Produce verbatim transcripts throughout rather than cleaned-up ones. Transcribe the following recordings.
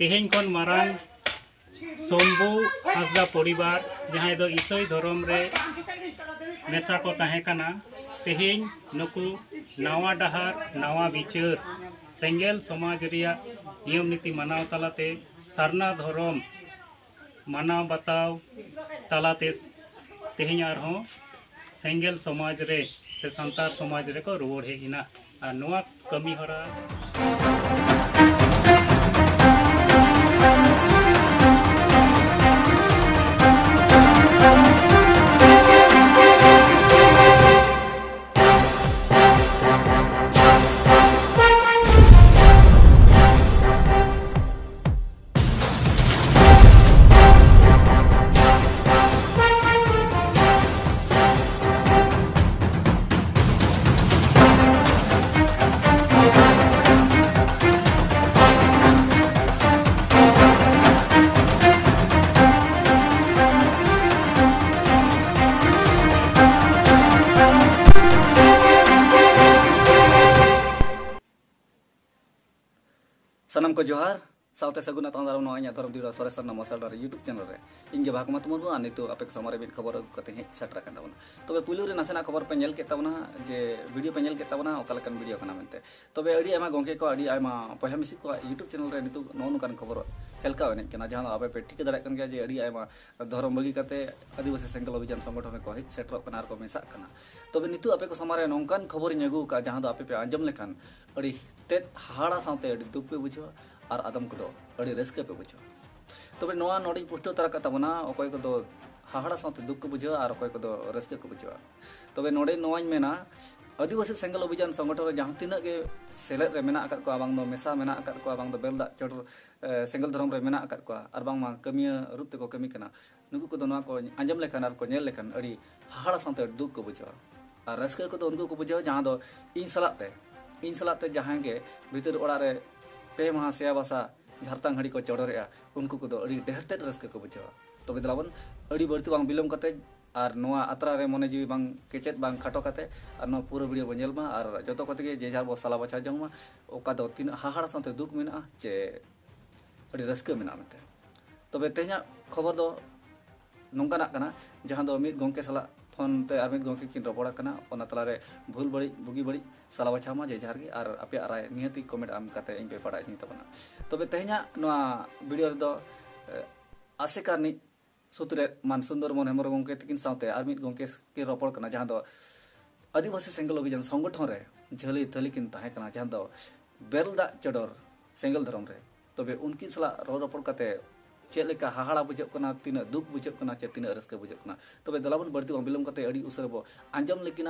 ᱛᱮᱦᱮᱧ ᱠᱷᱚᱱ ᱢᱟᱨᱟᱝ ᱥᱚᱢᱵᱷᱩ ᱦᱟᱸᱥᱫᱟ ᱯᱚᱨᱤᱵᱟᱨ, ᱡᱟᱦᱟᱸᱭ ᱫᱚ ᱤᱥᱟᱹᱭ ᱫᱷᱚᱨᱚᱢ ᱨᱮ ᱢᱮᱥᱟ ᱠᱚ ᱛᱟᱦᱮᱸ ᱠᱟᱱᱟ, ᱛᱮᱦᱮᱧ ᱱᱩᱠᱩ ᱱᱟᱣᱟ ᱰᱟᱦᱟᱨ, ᱱᱟᱣᱟ ᱵᱤᱪᱟᱹᱨ, ᱥᱮᱸᱜᱮᱞ ᱥᱚᱢᱟᱡᱽ ᱨᱮᱭᱟᱜ ᱱᱤᱭᱚᱢ ᱱᱤᱛᱤ ᱢᱟᱱᱟᱣ ᱛᱟᱞᱟᱛᱮ ᱥᱟᱨᱱᱟ ᱫᱷᱚᱨᱚᱢ ᱢᱟᱱᱟᱣ ᱵᱟᱛᱟᱣ ᱛᱟᱞᱟᱛᱮ ᱛᱮᱦᱮᱧ ᱟᱨᱦᱚᱸ ᱥᱮᱸᱜᱮᱞ ᱥᱚᱢᱟᱡᱽ ᱨᱮ ᱥᱮ ᱥᱟᱱᱛᱟᱲ ᱥᱚᱢᱟᱡᱽ ᱨᱮᱠᱚ ᱨᱩᱣᱟᱹᱲ ᱦᱮᱡ ᱮᱱᱟ᱾ ᱟᱨ ᱱᱚᱣᱟ ᱠᱟᱹᱢᱤ ᱦᱚᱨᱟ ᱥᱟᱱᱟᱢ ᱠᱚ ᱡᱚᱦᱟᱨ, ᱥᱟᱶᱛᱮ ᱥᱟᱹᱜᱩᱱ ᱟᱛᱟᱝ ᱫᱟᱨᱟᱢ ᱱᱚᱣᱟ ᱤᱧᱟᱹᱜ ᱫᱷᱚᱨᱚᱢ ᱫᱤᱣᱟ ᱥᱚᱨᱮᱥ ᱥᱟᱨᱱᱟ ᱢᱟᱨᱥᱟᱞ ᱰᱟᱦᱟᱨ YouTube channel ᱨᱮ᱾ ᱤᱧ ᱜᱮ ᱵᱷᱟᱜᱽᱢᱟᱛ ᱢᱩᱨᱢᱩ, ᱟᱨ ᱱᱤᱛᱚᱜ ᱟᱯᱮ ᱠᱚ ᱥᱟᱢᱟᱝ ᱨᱮ ᱢᱤᱫ ᱠᱷᱚᱵᱚᱨ ᱟᱹᱜᱩ ᱠᱟᱛᱮ ᱦᱮᱡ ᱥᱮᱴᱮᱨ ᱟᱠᱟᱱ ᱛᱟᱵᱚᱱᱟ᱾ ᱛᱚᱵᱮ ᱯᱩᱭᱞᱩ ᱨᱮ ᱱᱟᱥᱮᱱᱟᱜ ᱠᱷᱚᱵᱚᱨ ᱯᱮ ᱧᱮᱞ ᱠᱮᱫ ᱛᱟᱵᱚᱱᱟ, ᱡᱮ ᱵᱷᱤᱰᱤᱭᱳ ᱯᱮ ᱧᱮᱞ ᱠᱮᱫ ᱛᱟᱵᱚᱱᱟ, ᱚᱠᱟ ᱞᱮᱠᱟᱱ ᱵᱷᱤᱰᱤᱭᱳ ᱠᱟᱱᱟ ᱢᱮᱱᱛᱮ᱾ ᱛᱚᱵᱮ ᱟᱹᱰᱤ ᱟᱭᱢᱟ ᱜᱚᱝᱠᱮ ᱠᱚ, ᱟᱹᱰᱤ ᱟᱭᱢᱟ ᱵᱚᱭᱦᱟ ᱢᱤᱥᱤ ᱠᱚᱣᱟᱜ YouTube channel ᱨᱮ ᱱᱤᱛᱚᱜ ᱱᱚᱜᱼᱚ ᱱᱚᱝᱠᱟᱱ ᱠᱷᱚᱵᱚᱨ ᱦᱮᱞᱠᱟᱣ ᱮᱱᱮᱡ ᱠᱟᱱᱟ, ᱡᱟᱦᱟᱸ ᱫᱚ ᱟᱯᱮ ᱯᱮ ᱴᱷᱤᱠᱟᱹ ᱫᱟᱲᱮᱭᱟᱜ ᱠᱟᱱ ᱜᱮᱭᱟ ᱡᱮ ᱟᱹᱰᱤ ᱟᱭᱢᱟ ᱫᱷᱚᱨᱚᱢ ᱵᱟᱹᱜᱤ ᱠᱟᱛᱮ ᱟᱹᱫᱤᱵᱟᱹᱥᱤ ᱥᱮᱸᱜᱮᱞ ᱚᱵᱷᱤᱡᱟᱱ ᱥᱚᱝᱜᱚᱴᱷᱚᱱ ᱨᱮᱠᱚ ᱦᱮᱡ ᱥᱮᱴᱮᱨᱚᱜ ᱠᱟᱱᱟ ᱟᱨ ᱠᱚ ᱢᱮᱥᱟᱜ ᱠᱟᱱᱟ᱾ ᱛᱚᱵᱮ ᱱᱤᱛᱚᱜ ᱟᱯᱮ ᱠᱚ ᱥᱟᱢᱟᱝ ᱨᱮ ᱱᱚᱝᱠᱟᱱ ᱠᱷᱚᱵᱚᱨᱤᱧ ᱟᱹᱜᱩ ᱟᱠᱟᱫᱼᱟ, ᱡᱟᱦᱟᱸ ᱫᱚ ᱟᱯᱮ ᱯᱮ ᱟᱸᱡᱚᱢ ᱞᱮᱠᱷᱟᱱ ᱟᱹᱰᱤ ᱛᱮᱫ ᱦᱟᱦᱟᱲᱟ ᱥᱟᱶᱛᱮ ᱟᱹᱰᱤ ᱫᱩᱠ ᱯᱮ ᱵᱩᱡᱷᱟᱹᱣᱟ ᱟᱨ ᱟᱫᱚᱢ ᱠᱚᱫᱚ ᱟᱹᱰᱤ ᱨᱟᱹᱥᱠᱟᱹ ᱯᱮ ᱵᱩᱡᱷᱟᱹᱣᱟ᱾ ᱛᱚᱵᱮ ᱱᱚᱣᱟ ᱱᱚᱰᱮᱧ ᱯᱩᱥᱴᱟᱹᱣ ᱛᱟᱨᱟ ᱠᱟᱜ ᱛᱟᱵᱚᱱᱟ, ᱚᱠᱚᱭ ᱠᱚᱫᱚ ᱦᱟᱦᱟᱲᱟ ᱥᱟᱶᱛᱮ ᱫᱩᱠ ᱠᱚ ᱵᱩᱡᱷᱟᱹᱣᱟ ᱟᱨ ᱚᱠᱚᱭ ᱠᱚᱫᱚ ᱨᱟᱹᱥᱠᱟᱹ ᱠᱚ ᱵᱩᱡᱷᱟᱹᱣᱟ᱾ ᱛᱚᱵᱮ ᱱᱚᱰᱮ ᱱᱚᱣᱟᱧ ᱢᱮᱱᱟ, ᱟᱹᱫᱤᱵᱟᱹᱥᱤ ᱥᱮᱸᱜᱮᱞ ᱚᱵᱷᱤᱡᱟᱱ ᱥᱚᱝᱜᱚᱴᱷᱚᱱ ᱨᱮ ᱡᱟᱦᱟᱸ ᱛᱤᱱᱟᱹᱜ ᱜᱮ ᱥᱮᱞᱮᱫ ᱨᱮ ᱢᱮᱱᱟᱜ ᱟᱠᱟᱫ ᱠᱚᱣᱟ, ᱵᱟᱝ ᱫᱚ ᱢᱮᱥᱟ ᱢᱮᱱᱟᱜ ᱟᱠᱟᱫ ᱠᱚᱣᱟ, ᱵᱟᱝ ᱫᱚ ᱵᱮᱞ ᱫᱟᱜ ᱪᱚᱰᱚᱨ, ᱮ, ᱥᱮᱸᱜᱮᱞ ᱫᱷᱚᱨᱚᱢ ᱨᱮ ᱢᱮᱱᱟᱜ ᱟᱠᱟᱫ ᱠᱚᱣᱟ ᱟᱨ ᱵᱟᱝᱢᱟ ᱠᱟᱹᱢᱤᱭᱟᱹ ᱨᱩᱯ ᱛᱮᱠᱚ ᱠᱟᱹᱢᱤ ᱠᱟᱱᱟ, ᱱᱩᱠᱩ ᱠᱚᱫᱚ ᱱᱚᱣᱟ ᱠᱚ ᱟᱸᱡᱚᱢ ᱞᱮᱠᱷᱟᱱ ᱟᱨ ᱠᱚ ᱧᱮᱞ ᱞᱮᱠᱷᱟᱱ ᱟᱹᱰᱤ ᱦᱟᱦᱟᱲᱟ ᱥᱟᱶᱛᱮ ᱫᱩᱠ ᱠᱚ ᱵᱩᱡᱷᱟᱹᱣᱟ᱾ ᱟᱨ ᱨᱟᱹᱥᱠᱟᱹ ᱠᱚᱫᱚ ᱩᱱᱠᱩ ᱠᱚ ᱵᱩᱡᱷᱟᱹᱣᱟ ᱡᱟᱦᱟᱸ ᱫᱚ ᱤᱧ ᱥᱟᱞᱟᱜ ᱛᱮ, ᱤᱧ ᱥᱟᱞᱟᱜ ᱛᱮ ᱡᱟᱦᱟᱸᱭ ᱜᱮ ᱵᱷᱤᱛᱟᱹᱨ ᱚᱲᱟᱜ ᱨᱮ ᱯᱮ ᱢᱟᱦᱟ ᱥᱮᱭᱟ ᱵᱟᱥᱟ ᱡᱷᱟᱨᱛᱟᱝ ᱦᱟᱺᱰᱤ ᱠᱚ ᱪᱚᱰᱚᱨᱮᱜᱼᱟ, ᱩᱱᱠᱩ ᱠᱚᱫᱚ ᱟᱹᱰᱤ ᱰᱷᱮᱨ ᱛᱮᱫ ᱨᱟᱹᱥᱠᱟᱹ ᱠᱚ ᱵᱩᱡᱷᱟᱹᱣᱟ᱾ ᱛᱚᱵᱮ ᱫᱮᱞᱟ ᱵᱚᱱ ᱟᱹᱰᱤ ᱵᱟᱹᱲᱛᱤ ᱵᱟᱝ ᱵᱤᱞᱚᱢ ᱠᱟᱛᱮ ᱟᱨ ᱱᱚᱣᱟ ᱟᱛᱨᱟ ᱨᱮ ᱢᱚᱱᱮ ᱡᱤᱣᱤ ᱵᱟᱝ ᱠᱮᱪᱮᱫ ᱵᱟᱝ ᱠᱷᱟᱴᱚ ᱠᱟᱛᱮ ᱟᱨ ᱱᱚᱣᱟ ᱯᱩᱨᱟᱹ ᱵᱷᱤᱰᱤᱭᱳ ᱵᱚᱱ ᱧᱮᱞ ᱢᱟ ᱟᱨ ᱡᱚᱛᱚ ᱠᱚᱛᱮ ᱜᱮ ᱡᱮ ᱡᱟᱦᱟᱸ ᱵᱚ ᱥᱟᱞᱟ ᱵᱟᱪᱷᱟᱣ ᱡᱚᱝ ᱢᱟ, ᱚᱠᱟ ᱫᱚ ᱛᱤᱱᱟᱹᱜ ᱦᱟᱦᱟᱲᱟ ᱥᱟᱶᱛᱮ ᱫᱩᱠ ᱢᱮᱱᱟᱜᱼᱟ ᱪᱮ ᱟᱹᱰᱤ ᱨᱟᱹᱥᱠᱟᱹ ᱢᱮᱱᱟᱜᱼᱟ ᱢᱮᱱᱛᱮ᱾ ᱛᱚᱵᱮ ᱛᱮᱦᱮᱧᱟᱜ ᱠᱷᱚᱵᱚᱨ ᱫᱚ ᱱᱚᱝᱠᱟᱱᱟᱜ ᱠᱟᱱᱟ, ᱡᱟᱦᱟᱸ ᱫᱚ ᱢᱤᱫ ᱜᱚᱢᱠᱮ ᱥᱟᱞᱟᱜ ᱯᱷᱳᱱ ᱛᱮ ᱟᱨ ᱢᱤᱫ ᱜᱚᱢᱠᱮ ᱠᱤᱱ ᱨᱚᱯᱚᱲ ᱟᱠᱟᱱᱟ, ᱚᱱᱟ ᱛᱟᱞᱟᱨᱮ ᱵᱷᱩᱞ ᱵᱟᱹᱲᱤᱡ, ᱵᱩᱜᱤ ᱵᱟᱹᱲᱤᱡ ᱥᱟᱞᱟ ᱵᱟᱪᱷᱟᱣ ᱢᱟ ᱡᱮ ᱡᱟᱦᱟᱨ ᱜᱮ, ᱟᱨ ᱟᱯᱮᱭᱟᱜ ᱨᱟᱭ ᱱᱤᱦᱟᱹᱛᱤ ᱠᱚᱢᱮᱱᱴ ᱮᱢ ᱠᱟᱛᱮ ᱤᱧ ᱯᱮ ᱵᱟᱲᱟᱭ ᱦᱚᱪᱚᱧ ᱛᱟᱵᱚᱱᱟ᱾ ᱛᱚᱵᱮ ᱛᱮᱦᱮᱧᱟᱜ ᱱᱚᱣᱟ ᱵᱷᱤᱰᱤᱭᱳ ᱨᱮᱫᱚ, ᱮ, ᱟᱥᱮᱠᱟ ᱨᱤᱱᱤᱡ ᱥᱩᱛᱨᱮᱫ ᱢᱟᱱ ᱥᱩᱱᱫᱚᱨ ᱢᱳᱦᱚᱱ ᱦᱮᱢᱵᱨᱚᱢ ᱜᱚᱢᱠᱮ ᱛᱤᱠᱤᱱ ᱥᱟᱶᱛᱮ ᱟᱨ ᱢᱤᱫ ᱜᱚᱢᱠᱮ ᱠᱤᱱ ᱨᱚᱯᱚᱲ ᱠᱟᱱᱟ, ᱡᱟᱦᱟᱸ ᱫᱚ ᱟᱹᱫᱤᱵᱟᱹᱥᱤ ᱥᱮᱸᱜᱮᱞ ᱚᱵᱷᱤᱡᱟᱱ ᱥᱚᱝᱜᱚᱴᱷᱚᱱ ᱨᱮ ᱡᱷᱟᱹᱞᱤ ᱛᱷᱟᱹᱞᱤ ᱠᱤᱱ ᱛᱟᱦᱮᱸ ᱠᱟᱱᱟ, ᱡᱟᱦᱟᱸ ᱫᱚ ᱵᱮᱨᱮᱞ ᱫᱟᱜ ᱪᱚᱰᱚᱨ ᱥᱮᱸᱜᱮᱞ ᱫᱷᱚᱨᱚᱢ ᱨᱮ᱾ ᱛᱚᱵᱮ ᱩᱱᱠᱤᱱ ᱥᱟᱞᱟᱜ ᱨᱚᱲ ᱨᱚᱯᱚᱲ ᱠᱟᱛᱮ ᱪᱮᱫ ᱞᱮᱠᱟ ᱦᱟᱦᱟᱲᱟ ᱵᱩᱡᱷᱟᱹᱜ ᱠᱟᱱᱟ, ᱛᱤᱱᱟᱹᱜ ᱫᱩᱠ ᱵᱩᱡᱷᱟᱹᱜ ᱠᱟᱱᱟ, ᱪᱮ ᱛᱤᱱᱟᱹᱜ ᱨᱟᱹᱥᱠᱟᱹ ᱵᱩᱡᱷᱟᱹᱜ ᱠᱟᱱᱟ? ᱛᱚᱵᱮ ᱫᱮᱞᱟ ᱵᱚᱱ ᱵᱟᱹᱲᱛᱤ ᱵᱟᱝ ᱵᱤᱞᱚᱢ ᱠᱟᱛᱮ ᱟᱹᱰᱤ ᱩᱥᱟᱹᱨᱟ ᱵᱚ ᱟᱸᱡᱚᱢ ᱞᱟᱹᱜᱤᱫ,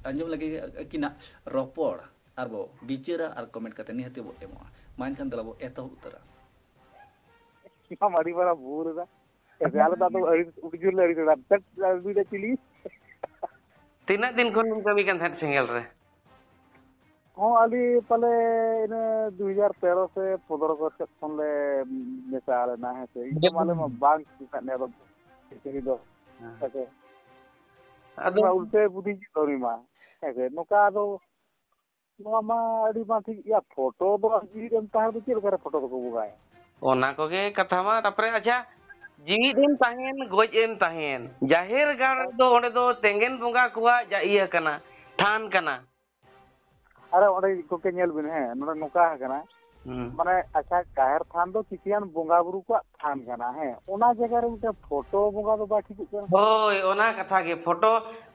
ᱟᱸᱡᱚᱢ ᱞᱟᱹᱜᱤᱫ ᱟᱹᱠᱤᱱᱟᱜ ᱨᱚᱯᱚᱲ ᱟᱨ ᱵᱚ ᱵᱤᱪᱟᱹᱨᱟ ᱟᱨ ᱠᱚᱢᱮᱱᱴ ᱠᱟᱛᱮ ᱱᱤᱦᱟᱹᱛ ᱵᱚ ᱮᱢᱚᱜᱼᱟ᱾ ᱢᱟ ᱮᱱᱠᱷᱟᱱ ᱫᱮᱞᱟ ᱵᱚ ᱮᱛᱚᱦᱚᱵ ᱩᱛᱟᱹᱨᱟ᱾ ᱟᱢ ᱟᱹᱰᱤ ᱢᱟᱨᱟᱝ ᱵᱷᱩᱞ ᱮᱫᱟ᱾ ᱟᱞᱮ ᱫᱚ ᱟᱫᱚ ᱟᱹᱲᱤᱥ, ᱟᱹᱰᱤ ᱡᱳᱨ ᱞᱮ ᱟᱹᱲᱤᱥ ᱮᱫᱟ᱾ ᱫᱮᱠ, ᱟᱹᱜᱩᱭᱮᱫᱟ ᱪᱤᱞᱤ? ᱛᱤᱱᱟᱹᱜ ᱫᱤᱱ ᱠᱷᱚᱱ ᱵᱤᱱ ᱠᱟᱹᱢᱤ ᱠᱟᱱ ᱛᱟᱦᱮᱸᱫ ᱥᱮᱸᱜᱮᱞ ᱨᱮ? ᱦᱚᱸ, ᱟᱹᱞᱤᱧ ᱯᱟᱞᱮ ᱤᱱᱟᱹ ᱫᱩ ᱦᱟᱡᱟᱨ ᱛᱮᱨᱚ ᱥᱮ ᱯᱚᱱᱫᱽᱨᱚ ᱠᱚ ᱥᱮᱫ ᱠᱷᱚᱱ ᱞᱮ ᱢᱮᱥᱟ ᱞᱮᱱᱟ, ᱦᱮᱸ ᱥᱮ᱾ ᱤᱧ ᱫᱚ ᱟᱞᱮ ᱢᱟ ᱵᱟᱝ ᱪᱤᱱᱛᱟᱹᱜ ᱱᱮ ᱟᱫᱚ ᱪᱟᱹᱠᱨᱤ ᱫᱚ, ᱦᱮᱸ᱾ ᱦᱮᱸ ᱥᱮ᱾ ᱟᱫᱚ ᱤᱧ ᱢᱟ ᱩᱞᱴᱟᱹ ᱵᱩᱫᱷᱤ ᱜᱮ ᱫᱷᱚᱨᱤ ᱢᱟ, ᱦᱮᱸ ᱥᱮ᱾ ᱱᱚᱝᱠᱟ ᱟᱫᱚ ᱱᱚᱣᱟ ᱢᱟ ᱟᱹᱰᱤ ᱵᱟᱝ ᱴᱷᱤᱠ ᱜᱮᱭᱟ᱾ ᱯᱷᱳᱴᱳ ᱫᱚ ᱟᱨ ᱡᱤᱣᱤᱫ ᱮᱢ ᱛᱟᱦᱮᱸ ᱫᱚ ᱪᱮᱫ ᱞᱮᱠᱟᱨᱮ ᱯᱷᱳᱴᱳ ᱫᱚᱠᱚ ᱵᱚᱸᱜᱟᱭᱟ? ᱚᱱᱟ ᱠᱚᱜᱮ ᱠᱟᱛᱷᱟ ᱢᱟ᱾ ᱛᱟᱯᱚᱨᱮ ᱟᱪᱪᱷᱟ, ᱡᱤᱣᱤᱫ ᱮᱢ ᱛᱟᱦᱮᱱ, ᱜᱚᱡ ᱮᱢ ᱛᱟᱦᱮᱱ, ᱡᱟᱦᱮᱨ ᱜᱟᱲ ᱨᱮᱫᱚ ᱚᱸᱰᱮ ᱫᱚ ᱛᱮᱸᱜᱮᱱ ᱵᱚᱸᱜᱟ ᱠᱚᱣᱟᱜ ᱡᱟ ᱤᱭᱟᱹ ᱠᱟᱱᱟ, ᱛᱷᱟᱱ ᱠᱟᱱᱟ᱾ ᱟᱨᱮ ᱚᱸᱰᱮ ᱜᱚᱢᱠᱮ ᱧᱮᱞ ᱵᱤᱱ, ᱦᱮᱸ, ᱱᱚᱰᱮ ᱱᱚᱝᱠᱟ ᱟᱠᱟᱱᱟ, ᱦᱩᱸ᱾ ᱢᱟᱱᱮ ᱟᱪᱪᱷᱟ, ᱡᱟᱦᱮᱨ ᱛᱷᱟᱱ ᱫᱚ ᱠᱤᱪᱷᱩᱜᱟᱱ ᱵᱚᱸᱜᱟ ᱵᱩᱨᱩ ᱠᱚᱣᱟᱜ ᱛᱷᱟᱱ ᱠᱟᱱᱟ, ᱦᱮᱸ, ᱚᱱᱟ ᱡᱟᱭᱜᱟ ᱨᱮ ᱢᱤᱫᱴᱮᱱ ᱯᱷᱳᱴᱳ ᱵᱚᱸᱜᱟ ᱫᱚ ᱵᱟᱭ ᱴᱷᱤᱠᱚᱜ ᱠᱟᱱᱟ᱾ ᱦᱳᱭ, ᱚᱱᱟ ᱠᱟᱛᱷᱟ ᱜᱮ, ᱯᱷᱳᱴᱳ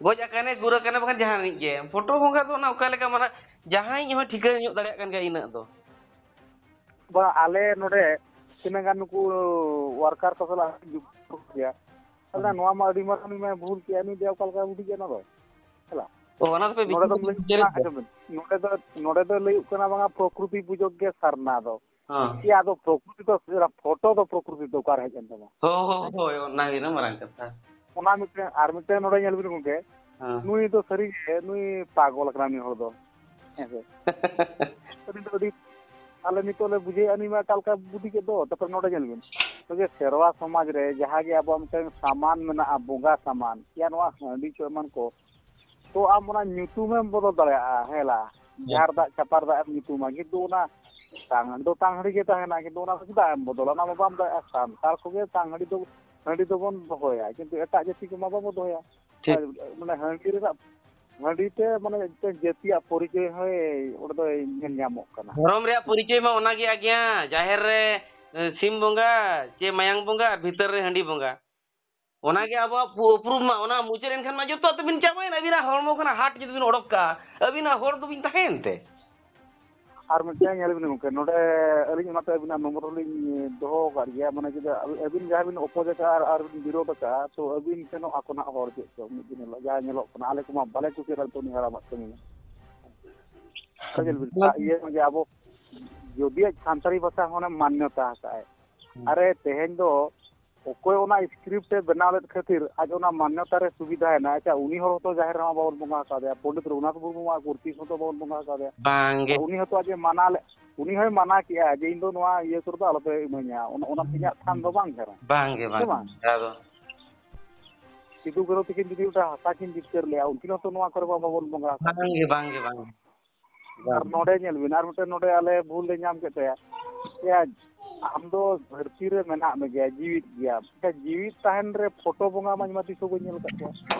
ᱜᱚᱡ ᱟᱠᱟᱱᱮ ᱜᱩᱨ ᱟᱠᱟᱱᱮ ᱵᱟᱠᱷᱟᱱ ᱡᱟᱦᱟᱱᱤᱡ ᱜᱮ, ᱯᱷᱳᱴᱳ ᱵᱚᱸᱜᱟ ᱫᱚ ᱚᱱᱟ ᱚᱠᱟ ᱞᱮᱠᱟ, ᱢᱟᱱᱮ ᱡᱟᱦᱟᱸᱭ ᱦᱚᱸ ᱴᱷᱤᱠᱟᱹ ᱧᱚᱜ ᱫᱟᱲᱮᱭᱟᱜ ᱠᱟᱱ ᱜᱮᱭᱟ ᱤᱱᱟᱹᱜ ᱫᱚ᱾ ᱵᱟ, ᱟᱞᱮ ᱱᱚᱰᱮ ᱛᱤᱱᱟᱹᱜ ᱜᱟᱱ ᱱᱩᱠᱩ ᱣᱟᱨᱠᱟᱨ ᱠᱚ ᱥᱟᱞᱟᱜ ᱡᱩᱠᱛᱚ ᱜᱮᱭᱟ᱾ ᱟᱫᱚ ᱦᱩᱸ᱾ ᱱᱚᱣᱟ ᱢᱟ ᱟᱹᱰᱤ ᱢᱟᱨᱟᱝ ᱩᱱᱤ ᱢᱟᱭ ᱵᱷᱩᱞ ᱠᱮᱜᱼᱟ, ᱱᱩᱭ ᱫᱚ ᱚᱠᱟ ᱞᱮᱠᱟ ᱵᱩᱰᱷᱤ ᱠᱟᱱᱟ ᱫᱚ? ᱦᱮᱞᱟ᱾ ᱚ, ᱚᱱᱟ ᱫᱚᱯᱮ ᱱᱚᱰᱮ ᱵᱤᱪᱟᱹᱨ ᱫᱚᱢ ᱞᱟᱹᱭ ᱵᱤᱪᱟᱹᱨᱮᱫ ᱠᱟᱱᱟ, ᱫᱚ᱾ ᱟᱸᱡᱚᱢ ᱵᱤᱱ, ᱱᱚᱰᱮ ᱫᱚ, ᱱᱚᱰᱮ ᱫᱚ ᱞᱟᱹᱭᱚᱜ ᱠᱟᱱᱟ ᱵᱟᱝᱟ ᱯᱨᱚᱠᱨᱤᱛᱤ ᱯᱩᱡᱚᱠ ᱜᱮ ᱥᱟᱨᱱᱟ ᱫᱚ᱾ ᱦᱮᱸ᱾ ᱪᱮᱫ ᱟᱫᱚ ᱯᱨᱚᱠᱨᱤᱛᱤ ᱫᱚ, ᱯᱷᱳᱴᱳ ᱫᱚ ᱯᱨᱚᱠᱨᱤᱛᱤ ᱫᱚ ᱚᱠᱟᱨᱮ ᱦᱮᱡ ᱮᱱ ᱛᱟᱢᱟ? ᱦᱳᱭ, ᱦᱳᱭ, ᱦᱳᱭ, ᱚᱱᱟ ᱜᱮ ᱢᱟᱨᱟᱝ ᱠᱟᱛᱷᱟ᱾ ᱚᱱᱟ ᱢᱤᱫᱴᱮᱱ, ᱟᱨ ᱢᱤᱫᱴᱮᱱ ᱱᱚᱰᱮ ᱧᱮᱞ ᱵᱤᱱ ᱜᱚᱢᱠᱮ, ᱦᱮᱸ᱾ ᱱᱩᱭ ᱫᱚ ᱥᱟᱹᱨᱤ ᱜᱮ, ᱱᱩᱭ ᱯᱟᱜᱚᱞ ᱠᱟᱱᱟ ᱱᱩᱭ ᱦᱚᱲ ᱫᱚ᱾ ᱦᱮᱸ ᱥᱮ? ᱟᱹᱞᱤᱧ ᱫᱚ ᱟᱹᱰᱤ, ᱟᱞᱮ ᱱᱤᱛᱚᱜ ᱞᱮ ᱵᱩᱡᱷᱟᱹᱣᱮᱫᱼᱟ, ᱱᱩᱭ ᱢᱟ ᱚᱠᱟ ᱞᱮᱠᱟ ᱵᱩᱫᱷᱤ ᱠᱮᱫ ᱫᱚ᱾ ᱛᱟᱨᱯᱚᱨᱮ ᱱᱚᱰᱮ ᱧᱮᱞ ᱵᱤᱱ, ᱱᱚᱜᱼᱚᱭ ᱡᱮ ᱥᱮᱨᱣᱟ ᱥᱚᱢᱟᱡᱽ ᱨᱮ ᱡᱟᱦᱟᱸ ᱜᱮ ᱟᱵᱚᱣᱟᱜ ᱢᱤᱫᱴᱮᱱ ᱥᱟᱢᱟᱱ ᱢᱮᱱᱟᱜᱼᱟ, ᱵᱚᱸᱜᱟ ᱥᱟᱢᱟᱱ, ᱭᱟ ᱱᱚᱣᱟ ᱦᱟᱺᱰᱤ ᱠᱚ ᱮᱢᱟᱱ ᱠᱚ, ᱛᱚ ᱟᱢ ᱚᱱᱟ ᱧᱩᱛᱩᱢᱮᱢ ᱵᱚᱫᱚᱞ ᱫᱟᱲᱮᱭᱟᱜᱼᱟ, ᱦᱮᱸ ᱞᱟ? ᱦᱮᱸ᱾ ᱡᱷᱟᱨ ᱫᱟᱜ ᱪᱟᱯᱟᱨ ᱫᱟᱜ ᱮᱢ ᱧᱩᱛᱩᱢᱟ, ᱠᱤᱱᱛᱩ ᱚᱱᱟ ᱛᱟᱝ ᱦᱟᱺᱰᱤ ᱫᱚ ᱛᱟᱝ ᱦᱟᱺᱰᱤ ᱜᱮ ᱛᱟᱦᱮᱱᱟ, ᱠᱤᱱᱛᱩ ᱚᱱᱟ ᱫᱚ ᱪᱮᱫᱟᱜ ᱮᱢ ᱵᱚᱫᱚᱞᱟ? ᱚᱱᱟ ᱢᱟ ᱵᱟᱢ ᱫᱟᱲᱮᱭᱟᱜᱼᱟ᱾ ᱥᱟᱱᱛᱟᱲ ᱠᱚᱜᱮ ᱛᱟᱝ ᱦᱟᱺᱰᱤ ᱫᱚ, ᱦᱟᱺᱰᱤ ᱫᱚᱵᱚᱱ ᱫᱚᱦᱚᱭᱟ, ᱠᱤᱱᱛᱩ ᱮᱴᱟᱜ ᱡᱟᱹᱛᱤ ᱠᱚᱢᱟ ᱵᱟᱵᱚ ᱫᱚᱦᱚᱭᱟ᱾ ᱴᱷᱤᱠ᱾ ᱟᱨ, ᱢᱟᱱᱮ, ᱦᱟᱺᱰᱤ ᱨᱮᱱᱟᱜ, ᱦᱟᱺᱰᱤ ᱛᱮ, ᱢᱟᱱᱮ, ᱢᱤᱫᱴᱮᱱ ᱡᱟᱹᱛᱤᱭᱟᱜ ᱯᱚᱨᱤᱪᱚᱭ ᱦᱚᱸᱭ ᱚᱸᱰᱮ ᱫᱚᱭ ᱧᱮᱞ ᱧᱟᱢᱚᱜ ᱠᱟᱱᱟ᱾ ᱫᱷᱚᱨᱚᱢ ᱨᱮᱭᱟᱜ ᱯᱚᱨᱤᱪᱚᱭ ᱢᱟ ᱚᱱᱟ ᱜᱮ ᱟᱜᱮᱭᱟ, ᱡᱟᱦᱮᱨ ᱨᱮ, ᱮ, ᱥᱤᱢ ᱵᱚᱸᱜᱟ ᱪᱮ ᱢᱟᱭᱟᱝ ᱵᱚᱸᱜᱟ, ᱵᱷᱤᱛᱟᱹᱨ ᱨᱮ ᱦᱟᱺᱰᱤ ᱵᱚᱸᱜᱟ᱾ ᱚᱱᱟ ᱜᱮ ᱟᱵᱚᱣᱟᱜ ᱩᱯ-, ᱩᱯᱨᱩᱢ ᱢᱟ, ᱚᱱᱟ ᱢᱩᱪᱟᱹᱫ ᱮᱱᱠᱷᱟᱱ ᱢᱟ ᱡᱚᱛᱚᱣᱟᱜ ᱛᱟᱵᱤᱱ ᱪᱟᱵᱟᱭᱮᱱ, ᱟᱹᱵᱤᱱᱟᱜ ᱦᱚᱲᱢᱚ ᱠᱷᱚᱱᱟᱜ ᱦᱟᱨᱴ ᱡᱩᱫᱤ ᱵᱤᱱ ᱚᱰᱚᱠ ᱠᱟᱜᱼᱟ, ᱟᱹᱵᱤᱱᱟᱜ ᱦᱚᱲ ᱫᱚᱵᱤᱱ ᱛᱟᱦᱮᱸᱭᱮᱱ ᱛᱮ᱾ ᱟᱨ ᱢᱤᱫᱴᱟᱝ ᱧᱮᱞ ᱵᱤᱱ ᱜᱚᱢᱠᱮ, ᱱᱚᱰᱮ ᱟᱹᱞᱤᱧ ᱚᱱᱟᱛᱮ ᱟᱹᱵᱤᱱᱟᱜ ᱱᱚᱢᱵᱚᱨ ᱦᱚᱸᱞᱤᱧ ᱫᱚᱦᱚ ᱟᱠᱟᱫ ᱜᱮᱭᱟ, ᱢᱟᱱᱮ ᱡᱩᱫᱤ ᱟᱹᱵᱤᱱ ᱡᱟᱦᱟᱸᱭ ᱵᱤᱱ ᱚᱯᱳᱡᱽ ᱟᱠᱟᱫᱼᱟ ᱟᱨ, ᱟᱨ ᱵᱤᱱ ᱵᱤᱨᱳᱫᱷ ᱟᱠᱟᱫᱼᱟ, ᱛᱚ ᱟᱹᱵᱤᱱ ᱥᱮᱱᱚᱜ ᱟᱠᱚ ᱱᱟᱦᱟᱜ ᱦᱚᱲ ᱪᱮᱫ ᱪᱚ ᱢᱤᱫ ᱫᱤᱱ ᱦᱤᱞᱳᱜ, ᱡᱟᱦᱟᱸ ᱧᱮᱞᱚᱜ ᱠᱟᱱᱟ, ᱟᱞᱮ ᱠᱚᱢᱟ ᱵᱟᱞᱮ ᱠᱩᱥᱤᱭᱟᱜ ᱠᱟᱱ ᱛᱟᱵᱚᱱᱟ ᱦᱟᱲᱟᱢᱟᱜ ᱠᱟᱹᱢᱤ ᱢᱟ᱾ ᱟᱨ ᱧᱮᱞ ᱵᱤᱱ, ᱤᱭᱟᱹ ᱡᱮ ᱟᱵᱚ ᱡᱩᱫᱤ ᱟᱡ ᱥᱟᱱᱛᱟᱲᱤ ᱵᱷᱟᱥᱟ ᱦᱚᱸ ᱢᱟᱱᱭᱚᱛᱟ ᱟᱠᱟᱫᱼᱟᱭ, ᱦᱩᱸ᱾ ᱟᱨᱮ ᱛᱮᱦᱮᱧ ᱫᱚ ᱚᱠᱚᱭ ᱚᱱᱟ ᱥᱠᱨᱤᱯᱴ ᱮ ᱵᱮᱱᱟᱣ ᱞᱮᱫ ᱠᱷᱟᱹᱛᱤᱨ ᱟᱡ ᱚᱱᱟ ᱢᱟᱱᱭᱚᱛᱟ ᱨᱮ ᱥᱩᱵᱤᱫᱷᱟᱭᱮᱱᱟ᱾ ᱟᱪᱪᱷᱟ, ᱩᱱᱤ ᱦᱚᱲ ᱦᱚᱸᱛᱚ ᱡᱟᱦᱮᱨ ᱨᱮᱢᱟ ᱵᱟᱵᱚᱱ ᱵᱚᱸᱜᱟ ᱟᱠᱟᱫᱮᱭᱟ, ᱯᱚᱱᱰᱤᱛ ᱨᱚᱜᱷᱩᱱᱟᱛᱷ ᱢᱩᱨᱢᱩᱣᱟᱜ ᱢᱩᱨᱛᱤ ᱦᱚᱸᱛᱚ ᱵᱟᱵᱚᱱ ᱵᱚᱸᱜᱟ ᱟᱠᱟᱫᱮᱭᱟ᱾ ᱵᱟᱝᱜᱮ᱾ ᱟᱨ ᱩᱱᱤ ᱦᱚᱸᱛᱚ ᱟᱡ ᱮ ᱢᱟᱱᱟ ᱞᱮᱫ, ᱩᱱᱤ ᱦᱚᱸᱭ ᱢᱟᱱᱟ ᱠᱮᱜᱼᱟ ᱡᱮ, "ᱤᱧ ᱫᱚ ᱱᱚᱣᱟ ᱤᱭᱟᱹ ᱠᱚᱨᱮ ᱫᱚ ᱟᱞᱚᱯᱮ ᱤᱢᱟᱹᱧᱟ, ᱚᱱᱟ, ᱚᱱᱟ ᱤᱧᱟᱹᱜ ᱛᱷᱟᱱ ᱫᱚ ᱵᱟᱝ ᱠᱟᱱᱟ᱾" ᱵᱟᱝᱜᱮ, ᱦᱮᱸ ᱵᱟᱝ᱾ ᱵᱟᱝ? ᱡᱟᱦᱟᱸ ᱫᱚ ᱥᱤᱫᱩ ᱠᱟᱹᱱᱦᱩ ᱛᱟᱹᱠᱤᱱ ᱡᱩᱫᱤ ᱚᱱᱟ ᱦᱟᱥᱟ ᱠᱤᱱ ᱡᱤᱛᱠᱟᱹᱨ ᱞᱮᱜᱼᱟ, ᱩᱱᱠᱤᱱ ᱦᱚᱸᱛᱚ ᱱᱚᱣᱟ ᱠᱚᱨᱮ ᱢᱟ ᱵᱟᱵᱚᱱ ᱵᱚᱸᱜᱟ ᱟᱠᱟᱫ ᱵᱟᱝᱜᱮ, ᱠᱤᱱᱟ᱾ ᱵᱟᱝᱜᱮ, ᱵᱟᱝᱜᱮ᱾ ᱟᱨ ᱵᱟᱝ᱾ ᱱᱚᱰᱮ ᱧᱮᱞ ᱵᱤᱱ, ᱟᱨ ᱢᱤᱫᱴᱮᱱ ᱱᱚᱰᱮ ᱟᱞᱮ ᱵᱷᱩᱞ ᱞᱮ ᱧᱟᱢ ᱠᱮᱫ ᱛᱟᱭᱟ᱾ ᱮᱭᱟ, ᱟᱢ ᱫᱚ ᱫᱷᱟᱹᱨᱛᱤ ᱨᱮ ᱢᱮᱱᱟᱜ ᱢᱮᱜᱮᱭᱟ, ᱡᱤᱣᱤᱫ ᱜᱮᱭᱟᱢ᱾ ᱟᱪᱪᱷᱟ, ᱡᱤᱣᱤᱫ ᱛᱟᱦᱮᱱ ᱨᱮ ᱯᱷᱳᱴᱳ ᱵᱚᱸᱜᱟ ᱢᱟ ᱤᱧ ᱢᱟ ᱛᱤᱥ ᱦᱚᱸ ᱵᱟᱹᱧ ᱧᱮᱞ ᱟᱠᱟᱫ ᱠᱚᱣᱟ᱾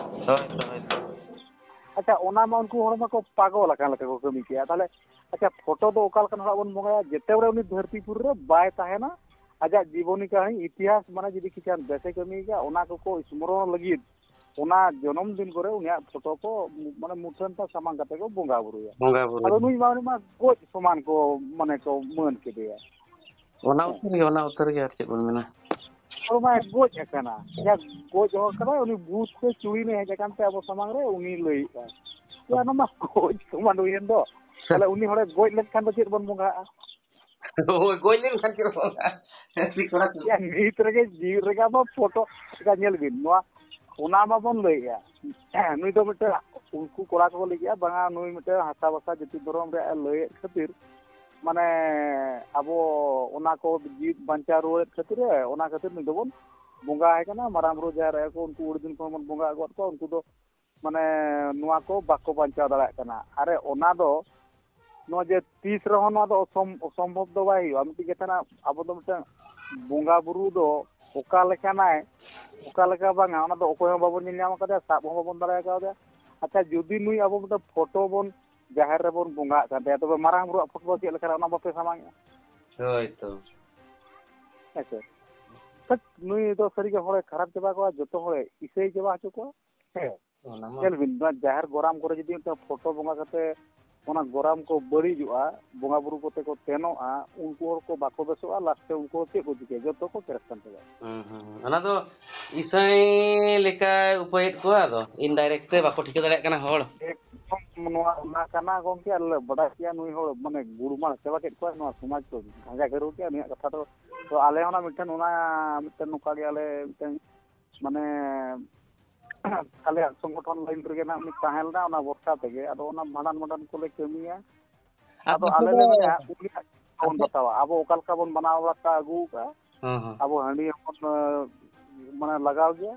ᱦᱳᱭ, ᱦᱳᱭ, ᱦᱳᱭ᱾ ᱟᱪᱪᱷᱟ, ᱚᱱᱟ ᱢᱟ ᱩᱱᱠᱩ ᱦᱚᱲ ᱢᱟᱠᱚ ᱯᱟᱜᱚᱞ ᱟᱠᱟᱱ ᱞᱮᱠᱟ ᱠᱚ ᱠᱟᱹᱢᱤ ᱠᱮᱜᱼᱟ᱾ ᱛᱟᱦᱚᱞᱮ, ᱟᱪᱪᱷᱟ, ᱯᱷᱳᱴᱳ ᱫᱚ ᱚᱠᱟ ᱞᱮᱠᱟᱱ ᱦᱚᱲᱟᱜ ᱵᱚᱱ ᱵᱚᱸᱜᱟᱭᱟ? ᱡᱮᱛᱮ ᱵᱚᱞᱮ ᱩᱱᱤ ᱫᱷᱟᱹᱨᱛᱤ ᱯᱩᱨᱤ ᱨᱮ ᱵᱟᱭ ᱛᱟᱦᱮᱱᱟ, ᱟᱡᱟᱜ ᱡᱤᱵᱚᱱᱤ ᱠᱟᱹᱦᱱᱤ, ᱤᱛᱤᱦᱟᱥ, ᱢᱟᱱᱮ ᱡᱩᱫᱤ ᱠᱤᱪᱷᱩ ᱜᱟᱱ ᱵᱮᱥᱮ ᱠᱟᱹᱢᱤ ᱠᱟᱜᱼᱟ, ᱚᱱᱟ ᱠᱚᱠᱚ ᱥᱢᱚᱨᱚᱱ ᱞᱟᱹᱜᱤᱫ ᱚᱱᱟ ᱡᱚᱱᱚᱢ ᱫᱤᱱ ᱠᱚᱨᱮ ᱩᱱᱤᱭᱟᱜ ᱯᱷᱳᱴᱳ ᱠᱚ, ᱢᱟᱱᱮ, ᱢᱩᱴᱷᱟᱹᱱ ᱛᱮ ᱥᱟᱢᱟᱝ ᱠᱟᱛᱮ ᱠᱚ ᱵᱚᱸᱜᱟ ᱵᱩᱨᱩᱭᱟ᱾ ᱵᱚᱸᱜᱟ ᱵᱩᱨᱩ᱾ ᱟᱫᱚ ᱱᱩᱭ ᱢᱟ, ᱩᱱᱤ ᱢᱟ ᱜᱚᱡ ᱥᱚᱢᱟᱱ ᱠᱚ, ᱢᱟᱱᱮ, ᱠᱚ ᱢᱟᱹᱱ ᱠᱮᱫᱮᱭᱟ᱾ ᱚᱱᱟ ᱦᱮᱸ᱾ ᱩᱛᱟᱹᱨ ᱜᱮ, ᱚᱱᱟ ᱩᱛᱟᱹᱨ ᱜᱮ, ᱟᱨ ᱪᱮᱫ ᱵᱚᱱ ᱢᱮᱱᱟ? ᱦᱚᱲ ᱢᱟᱭ ᱜᱚᱡ ᱟᱠᱟᱱᱟ᱾ ᱡᱟ ᱜᱚᱡ ᱦᱚᱲ ᱠᱟᱱᱟᱭ, ᱩᱱᱤ ᱵᱷᱩᱛ ᱥᱮ ᱪᱩᱲᱤᱱ ᱮ ᱦᱮᱡ ᱟᱠᱟᱱ ᱛᱮ ᱟᱵᱚ ᱥᱟᱢᱟᱝ ᱨᱮ ᱩᱱᱤ ᱞᱟᱹᱭᱮᱫᱼᱟ᱾ ᱭᱟ, ᱚᱱᱟ ᱢᱟ ᱜᱚᱡ ᱥᱚᱢᱟᱱ ᱦᱩᱭᱮᱱ ᱫᱚ᱾ ᱛᱟᱦᱞᱮ ᱩᱱᱤ ᱦᱚᱲᱮ ᱜᱚᱡ ᱞᱮᱱᱠᱷᱟᱱ ᱫᱚ ᱪᱮᱫ ᱵᱚᱱ ᱵᱚᱸᱜᱟᱜᱼᱟ? ᱦᱳᱭ, ᱜᱚᱡ ᱞᱮᱱᱠᱷᱟᱱ ᱪᱮᱫ ᱵᱚᱱ ᱵᱚᱸᱜᱟᱜᱼᱟ? ᱴᱷᱤᱠ ᱠᱟᱱᱟ ᱥᱮ? ᱭᱟ, ᱱᱤᱛ ᱨᱮᱜᱮ ᱡᱤᱣᱤ ᱨᱮᱜᱮ ᱟᱵᱚ ᱯᱷᱳᱴᱳ, ᱟᱪᱪᱷᱟ, ᱧᱮᱞ ᱵᱤᱱ, ᱱᱚᱣᱟ, ᱚᱱᱟ ᱢᱟᱵᱚᱱ ᱞᱟᱹᱭᱮᱫᱼᱟ᱾ ᱱᱩᱭ ᱫᱚ ᱢᱤᱫᱴᱮᱱ, ᱩᱱᱠᱩ ᱠᱚᱲᱟ ᱠᱚᱠᱚ ᱞᱟᱹᱭ ᱠᱮᱫᱼᱟ, ᱵᱟᱝᱟ, ᱱᱩᱭ ᱢᱤᱫᱴᱮᱱ ᱦᱟᱥᱟ ᱵᱷᱟᱥᱟ ᱡᱟᱹᱛᱤ ᱫᱷᱚᱨᱚᱢ ᱨᱮᱭᱟᱜ ᱮ ᱞᱟᱹᱭᱮᱫ ᱠᱷᱟᱹᱛᱤᱨ, ᱢᱟᱱᱮ, ᱟᱵᱚ ᱚᱱᱟ ᱠᱚ ᱡᱤᱣᱤᱫ ᱵᱟᱧᱪᱟᱣ ᱨᱩᱣᱟᱹᱲᱮᱫ ᱠᱷᱟᱹᱛᱤᱨ ᱮ, ᱚᱱᱟ ᱠᱷᱟᱹᱛᱤᱨ ᱱᱩᱭ ᱫᱚᱵᱚᱱ ᱵᱚᱸᱜᱟ ᱟᱭ ᱠᱟᱱᱟ᱾ ᱢᱟᱨᱟᱝ ᱵᱩᱨᱩ, ᱡᱟᱦᱮᱨ ᱟᱭᱳ ᱠᱚ, ᱩᱱᱠᱩ ᱟᱹᱰᱤ ᱫᱤᱱ ᱠᱷᱚᱱ ᱵᱚᱱ ᱵᱚᱸᱜᱟ ᱟᱹᱜᱩᱣᱟᱫ ᱠᱚᱣᱟ, ᱩᱱᱠᱩ ᱫᱚ, ᱢᱟᱱᱮ, ᱱᱚᱣᱟ ᱠᱚ ᱵᱟᱠᱚ ᱵᱟᱧᱪᱟᱣ ᱫᱟᱲᱮᱭᱟᱜ ᱠᱟᱱᱟ᱾ ᱟᱨᱮ, ᱚᱱᱟ ᱫᱚ ᱱᱚᱣᱟ ᱡᱮ ᱛᱤᱥ ᱨᱮᱦᱚᱸ ᱱᱚᱣᱟ ᱫᱚ ᱚᱥᱚᱢ-, ᱚᱥᱚᱢᱵᱷᱚᱵ ᱫᱚ ᱵᱟᱭ ᱦᱩᱭᱩᱜᱼᱟ᱾ ᱢᱤᱫᱴᱤᱡ ᱠᱟᱛᱷᱟ ᱨᱮᱱᱟᱜ ᱟᱵᱚ ᱫᱚ ᱢᱤᱫᱴᱟᱝ ᱵᱚᱸᱜᱟ ᱵᱩᱨᱩ ᱫᱚ ᱚᱠᱟ ᱞᱮᱠᱟᱱᱟᱭ, ᱚᱠᱟ ᱞᱮᱠᱟ ᱵᱟᱝᱟ, ᱚᱱᱟ ᱫᱚ ᱚᱠᱚᱭ ᱦᱚᱸ ᱵᱟᱵᱚᱱ ᱧᱮᱞ ᱧᱟᱢ ᱟᱠᱟᱫᱮᱭᱟ, ᱥᱟᱵ ᱦᱚᱸ ᱵᱟᱵᱚᱱ ᱫᱟᱲᱮ ᱟᱠᱟᱫᱮᱭᱟ᱾ ᱟᱪᱪᱷᱟ, ᱡᱩᱫᱤ ᱱᱩᱭ ᱟᱵᱚ ᱢᱤᱫᱴᱟᱝ ᱯᱷᱳᱴᱳ ᱵᱚᱱ ᱡᱟᱦᱮᱨ ᱨᱮᱵᱚᱱ ᱵᱚᱸᱜᱟᱜ ᱠᱟᱱ ᱛᱟᱭᱟ, ᱛᱚᱵᱮ ᱢᱟᱨᱟᱝ ᱵᱩᱨᱩᱣᱟᱜ ᱯᱷᱳᱴᱳ ᱫᱚ ᱪᱮᱫ ᱞᱮᱠᱟᱱᱟ, ᱚᱱᱟ ᱵᱟᱯᱮ ᱥᱟᱢᱟᱝᱮᱜᱼᱟ? ᱦᱳᱭ ᱛᱚ᱾ ᱦᱮᱸ ᱥᱮ? ᱛᱷᱟᱹᱴ, ᱱᱩᱭ ᱫᱚ ᱥᱟᱹᱨᱤᱜᱮ ᱦᱚᱲᱮ ᱠᱷᱟᱨᱟᱯ ᱪᱟᱵᱟ ᱠᱚᱣᱟ, ᱡᱚᱛᱚ ᱦᱚᱲᱮ ᱤᱥᱟᱹᱭ ᱪᱟᱵᱟ ᱦᱚᱪᱚ ᱠᱚᱣᱟ᱾ ᱦᱮᱸ᱾ ᱚᱱᱟ ᱢᱟ᱾ ᱧᱮᱞ ᱵᱤᱱ, ᱱᱚᱣᱟ ᱡᱟᱦᱮᱨ ᱜᱚᱨᱟᱢ ᱠᱚᱨᱮ ᱡᱩᱫᱤ ᱢᱤᱫᱴᱟᱝ ᱯᱷᱳᱴᱳ ᱵᱚᱸᱜᱟ ᱠᱟᱛᱮ ᱚᱱᱟ ᱜᱚᱨᱟᱢ ᱠᱚ ᱵᱟᱹᱲᱤᱡᱚᱜᱼᱟ, ᱵᱚᱸᱜᱟ ᱵᱩᱨᱩ ᱠᱚᱛᱮ ᱠᱚ ᱛᱮᱱᱚᱜᱼᱟ, ᱩᱱᱠᱩ ᱦᱚᱲ ᱠᱚ ᱵᱟᱠᱚ ᱵᱮᱥᱚᱜᱼᱟ, ᱞᱟᱥᱴᱮ ᱩᱱᱠᱩ ᱦᱚᱲ ᱪᱮᱫ ᱠᱚ ᱪᱤᱠᱟᱹᱭᱟ? ᱡᱚᱛᱚ ᱠᱚ ᱠᱮᱨᱮᱥᱴᱟᱱ ᱪᱟᱵᱟᱜᱼᱟ᱾ ᱦᱩᱸ, ᱦᱩᱸ, ᱦᱩᱸ᱾ ᱚᱱᱟ ᱫᱚ ᱤᱥᱟᱹᱭ ᱞᱮᱠᱟᱭ ᱩᱯᱟᱹᱭᱮᱫ ᱠᱚᱣᱟ, ᱟᱫᱚ ᱤᱱᱰᱟᱭᱨᱮᱠᱴ ᱛᱮ ᱵᱟᱠᱚ ᱴᱷᱤᱠᱟᱹ ᱫᱟᱲᱮᱭᱟᱜ ᱠᱟᱱᱟ ᱦᱚᱲ᱾ ᱮᱠᱫᱚᱢ ᱱᱚᱣᱟ ᱚᱱᱟ ᱠᱟᱱᱟ ᱜᱚᱢᱠᱮ, ᱟᱞᱮ ᱞᱮ ᱵᱟᱰᱟᱭ ᱠᱮᱭᱟ ᱱᱩᱭ ᱦᱚᱲ ᱢᱟᱱᱮ ᱜᱩᱲᱢᱟᱲ ᱪᱟᱵᱟ ᱠᱮᱫ ᱠᱚᱣᱟ, ᱱᱚᱣᱟ ᱥᱚᱢᱟᱡᱽ ᱠᱚ ᱜᱷᱟᱸᱡᱟ ᱜᱷᱮᱨᱟᱣ ᱠᱮᱫᱼᱟ ᱱᱩᱭᱟᱜ ᱠᱟᱛᱷᱟ ᱫᱚ᱾ ᱛᱚ ᱟᱞᱮ ᱦᱚᱸ ᱚᱱᱟ ᱢᱤᱫᱴᱮᱱ ᱱᱚᱝᱠᱟ ᱜᱮ ᱟᱞᱮ ᱢᱤᱫᱴᱮᱱ ᱢᱟᱱᱮ ᱟᱞᱮᱭᱟᱜ ᱥᱚᱝᱜᱚᱴᱷᱚᱱ ᱞᱟᱭᱤᱱ ᱨᱮᱜᱮ ᱱᱟᱜ ᱢᱤᱫ ᱛᱟᱦᱮᱸ ᱞᱮᱱᱟ, ᱚᱱᱟ ᱵᱷᱚᱨᱥᱟ ᱛᱮᱜᱮ᱾ ᱟᱫᱚ ᱚᱱᱟ ᱵᱷᱟᱸᱰᱟᱱ ᱢᱟᱰᱟᱱ ᱠᱚᱞᱮ ᱠᱟᱹᱢᱤᱭᱟ᱾ ᱟᱫᱚ ᱟᱯᱮ ᱟᱞᱮ ᱫᱚ ᱞᱮ ᱢᱮᱱᱟ, ᱩᱱᱤᱭᱟᱜ ᱵᱚᱱ ᱟᱯᱮ ᱵᱟᱛᱟᱣᱟ, ᱟᱵᱚ ᱚᱠᱟ ᱞᱮᱠᱟ ᱵᱚᱱ ᱢᱟᱱᱟᱣ ᱵᱟᱛᱟᱣ ᱟᱹᱜᱩ ᱟᱠᱟᱫᱼᱟ, ᱦᱚᱸ, ᱦᱚᱸ᱾ ᱟᱵᱚ ᱦᱟᱺᱰᱤ ᱦᱚᱸᱵᱚᱱ, ᱮ, ᱢᱟᱱᱮ ᱞᱟᱜᱟᱣ ᱜᱮᱭᱟ,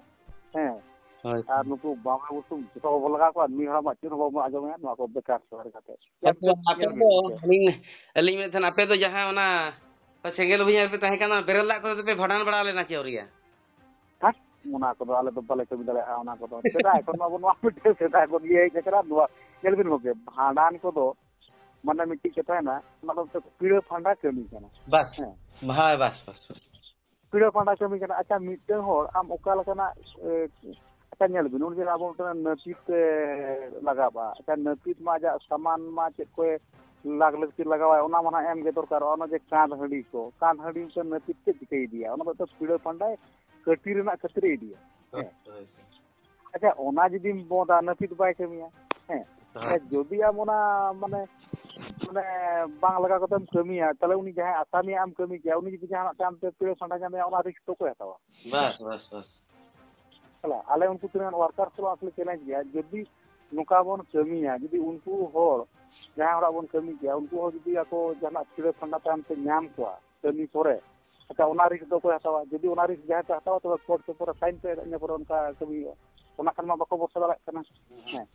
ᱦᱮᱸ᱾ ᱦᱳᱭ᱾ ᱟᱨ ᱱᱩᱠᱩ ᱵᱟᱢᱲᱮ ᱵᱩᱥᱩᱵ ᱡᱚᱛᱚ ᱵᱟᱵᱚᱱ ᱞᱟᱜᱟᱣ ᱠᱚᱣᱟ, ᱢᱤᱫ ᱦᱚᱲᱟᱜ ᱢᱟ ᱪᱮᱫ ᱦᱚᱸ ᱵᱟᱵᱚᱱ ᱟᱸᱡᱚᱢᱮᱫᱼᱟ, ᱱᱚᱣᱟ ᱠᱚ ᱵᱮᱠᱟᱨ ᱥᱚᱦᱟᱨ ᱠᱟᱛᱮ᱾ ᱟᱯᱮ, ᱟᱯᱮ ᱧᱮᱞ ᱫᱚ, ᱵᱤᱱ ᱜᱚᱢᱠᱮ᱾ ᱟᱹᱞᱤᱧ, ᱟᱹᱞᱤᱧ ᱢᱮᱱᱮᱫ ᱛᱟᱦᱮᱱ, ᱟᱯᱮ ᱫᱚ ᱡᱟᱦᱟᱸ ᱚᱱᱟ ᱥᱮᱸᱜᱮᱞ ᱵᱷᱩᱸᱭᱟᱹ ᱨᱮᱯᱮ ᱛᱟᱦᱮᱸ ᱠᱟᱱᱟ, ᱵᱮᱨᱮᱞ ᱫᱟᱜ ᱠᱚᱛᱮ ᱯᱮ ᱵᱷᱟᱸᱰᱟᱱ ᱵᱟᱲᱟ ᱞᱮᱱᱟ ᱪᱮ ᱟᱹᱣᱨᱤᱭᱟ? ᱦᱟᱴ, ᱚᱱᱟ ᱠᱚᱫᱚ ᱟᱞᱮ ᱫᱚ ᱵᱟᱞᱮ ᱠᱟᱹᱢᱤ ᱫᱟᱲᱮᱭᱟᱜᱼᱟ, ᱚᱱᱟ ᱠᱚᱫᱚ᱾ ᱥᱮᱫᱟᱭ ᱠᱷᱚᱱ ᱢᱟ ᱟᱵᱚ ᱱᱚᱣᱟ ᱢᱤᱫᱴᱮᱱ ᱥᱮᱫᱟᱭ ᱠᱷᱚᱱ ᱜᱮ ᱦᱮᱡ ᱟᱠᱟᱱᱟ᱾ ᱱᱚᱣᱟ ᱧᱮᱞ ᱵᱤᱱ ᱜᱚᱢᱠᱮ, ᱵᱷᱟᱸᱰᱟᱱ ᱠᱚᱫᱚ ᱢᱟᱱᱮ ᱢᱤᱫᱴᱤᱡ ᱠᱟᱛᱷᱟ ᱦᱮᱱᱟᱜ, ᱚᱱᱟ ᱫᱚ ᱢᱤᱫᱴᱮᱱ ᱯᱤᱲᱟᱹ ᱯᱷᱟᱸᱰᱟ ᱠᱟᱹᱢᱤ ᱠᱟᱱᱟ᱾ ᱵᱟᱥ᱾ ᱦᱮᱸ᱾ ᱦᱳᱭ, ᱵᱟᱥ, ᱵᱟᱥ, ᱵᱟᱥ᱾ ᱯᱤᱲᱟᱹ ᱯᱷᱟᱸᱰᱟ ᱠᱟᱹᱢᱤ ᱠᱟᱱᱟ᱾ ᱟᱪᱪᱷᱟ, ᱢᱤᱫᱴᱟᱝ ᱦᱚᱲ ᱟᱢ ᱚᱠᱟ ᱞᱮᱠᱟᱱᱟᱜ, ᱮ, ᱟᱪᱪᱷᱟ, ᱧᱮᱞ ᱵᱤᱱ, ᱩᱱᱤ ᱡᱮ ᱟᱵᱚ ᱢᱤᱫᱴᱟᱝ ᱱᱟᱹᱯᱤᱛ ᱮ ᱞᱟᱜᱟᱣᱟ, ᱟᱪᱪᱷᱟ, ᱱᱟᱹᱯᱤᱛ ᱢᱟ ᱟᱡᱟᱜ ᱥᱟᱢᱟᱱ ᱢᱟ ᱪᱮᱫ ᱠᱚᱭ ᱞᱟᱜᱽ ᱞᱟᱹᱠᱛᱤ ᱞᱟᱜᱟᱣᱟᱭ, ᱚᱱᱟ ᱢᱟ ᱱᱟᱦᱟᱜ ᱮᱢ ᱜᱮ ᱫᱚᱨᱠᱟᱨᱚᱜᱼᱟ᱾ ᱚᱱᱟ ᱡᱮ ᱠᱟᱸᱛ ᱦᱟᱺᱰᱤ ᱠᱚ, ᱠᱟᱸᱛ ᱦᱟᱺᱰᱤ ᱢᱤᱫᱴᱟᱝ ᱱᱟᱹᱯᱤᱛ ᱪᱮᱫ ᱪᱤᱠᱟᱹᱭ ᱤᱫᱤᱭᱟ? ᱚᱱᱟ ᱫᱚ ᱢᱤᱫᱴᱟᱝ ᱯᱤᱲᱟᱹ ᱯᱷᱟᱸᱰᱟᱭ ᱠᱟᱹᱴᱤ ᱨᱮᱱᱟᱜ ᱠᱷᱟᱹᱛᱤᱨ ᱮ ᱤᱫᱤᱭᱟ᱾ ᱦᱮᱸ᱾ ᱦᱳᱭ, ᱦᱳᱭ᱾ ᱟᱪᱪᱷᱟ, ᱚᱱᱟ ᱡᱩᱫᱤᱢ ᱵᱚᱸᱫᱟ, ᱱᱟᱹᱯᱤᱛ ᱵᱟᱭ ᱠᱟᱹᱢᱤᱭᱟ᱾ ᱦᱮᱸ᱾ ᱦᱮᱸ᱾ ᱟᱪᱪᱷᱟ, ᱡᱩᱫᱤ ᱟᱢ ᱚᱱᱟ, ᱢᱟᱱᱮ, ᱢᱟᱱᱮ, ᱵᱟᱝ ᱞᱟᱜᱟᱣ ᱠᱟᱛᱮᱢ ᱠᱟᱹᱢᱤᱭᱟ, ᱛᱟᱦᱞᱮ ᱩᱱᱤ ᱡᱟᱦᱟᱸᱭ ᱟᱥᱟᱢᱤᱭᱟᱜ ᱮᱢ ᱠᱟᱹᱢᱤ ᱠᱮᱭᱟ, ᱩᱱᱤ ᱡᱩᱫᱤ ᱡᱟᱦᱟᱱᱟᱜ ᱛᱟᱭᱚᱢ ᱛᱮ ᱯᱤᱲᱟᱹ ᱯᱷᱟᱸᱰᱟ ᱧᱟᱢᱮᱭᱟ, ᱚᱱᱟ ᱨᱤᱠᱥ ᱫᱚ ᱚᱠᱚᱭ ᱦᱟᱛᱟᱣᱟ? ᱵᱟᱥ, ᱵᱟᱥ, ᱵᱟᱥ᱾ ᱛᱟᱦᱞᱮ ᱟᱞᱮ ᱩᱱᱠᱩ ᱛᱤᱱᱟᱹᱜ ᱣᱟᱨᱠᱟᱨ ᱥᱟᱞᱟᱜ ᱟᱥᱚᱞᱮ ᱪᱮᱞᱮᱧᱡᱽ ᱜᱮᱭᱟ, ᱡᱩᱫᱤ ᱱᱚᱝᱠᱟ ᱵᱚᱱ ᱠᱟᱹᱢᱤᱭᱟ, ᱡᱩᱫᱤ ᱩᱱᱠᱩ ᱦᱚᱲ ᱡᱟᱦᱟᱸᱭ ᱦᱚᱲᱟᱜ ᱵᱚᱱ ᱠᱟᱹᱢᱤ ᱠᱮᱭᱟ, ᱩᱱᱠᱩ ᱦᱚᱸ ᱡᱩᱫᱤ ᱟᱠᱚ ᱡᱟᱦᱟᱱᱟᱜ ᱯᱤᱲᱟᱹ ᱯᱷᱟᱸᱰᱟ ᱛᱟᱭᱚᱢ ᱛᱮ ᱧᱟᱢ ᱠᱚᱣᱟ, ᱠᱟᱹᱢᱤ ᱯᱚᱨᱮ, ᱟᱪᱪᱷᱟ, ᱚᱱᱟ ᱨᱤᱠᱥ ᱫᱚ ᱚᱠᱚᱭ ᱦᱟᱛᱟᱣᱟ? ᱡᱩᱫᱤ ᱚᱱᱟ ᱨᱤᱠᱥ ᱡᱟᱦᱟᱸᱭ ᱯᱮ ᱦᱟᱛᱟᱣᱟ, ᱛᱚᱵᱮ ᱠᱳᱨᱴ ᱯᱮᱯᱟᱨ ᱨᱮ ᱥᱟᱭᱤᱱ ᱯᱮ, ᱤᱱᱟᱹ ᱯᱚᱨᱮ ᱚᱱᱠᱟ ᱠᱟᱹᱢᱤ ᱦᱩᱭᱩᱜᱼᱟ᱾ ᱚᱱᱟ ᱠᱷᱟᱱ ᱢᱟ ᱵᱟᱠᱚ ᱵᱷᱚᱨᱥᱟ ᱫᱟᱲᱮᱭᱟᱜ ᱠᱟᱱᱟ᱾ ᱦᱮᱸ᱾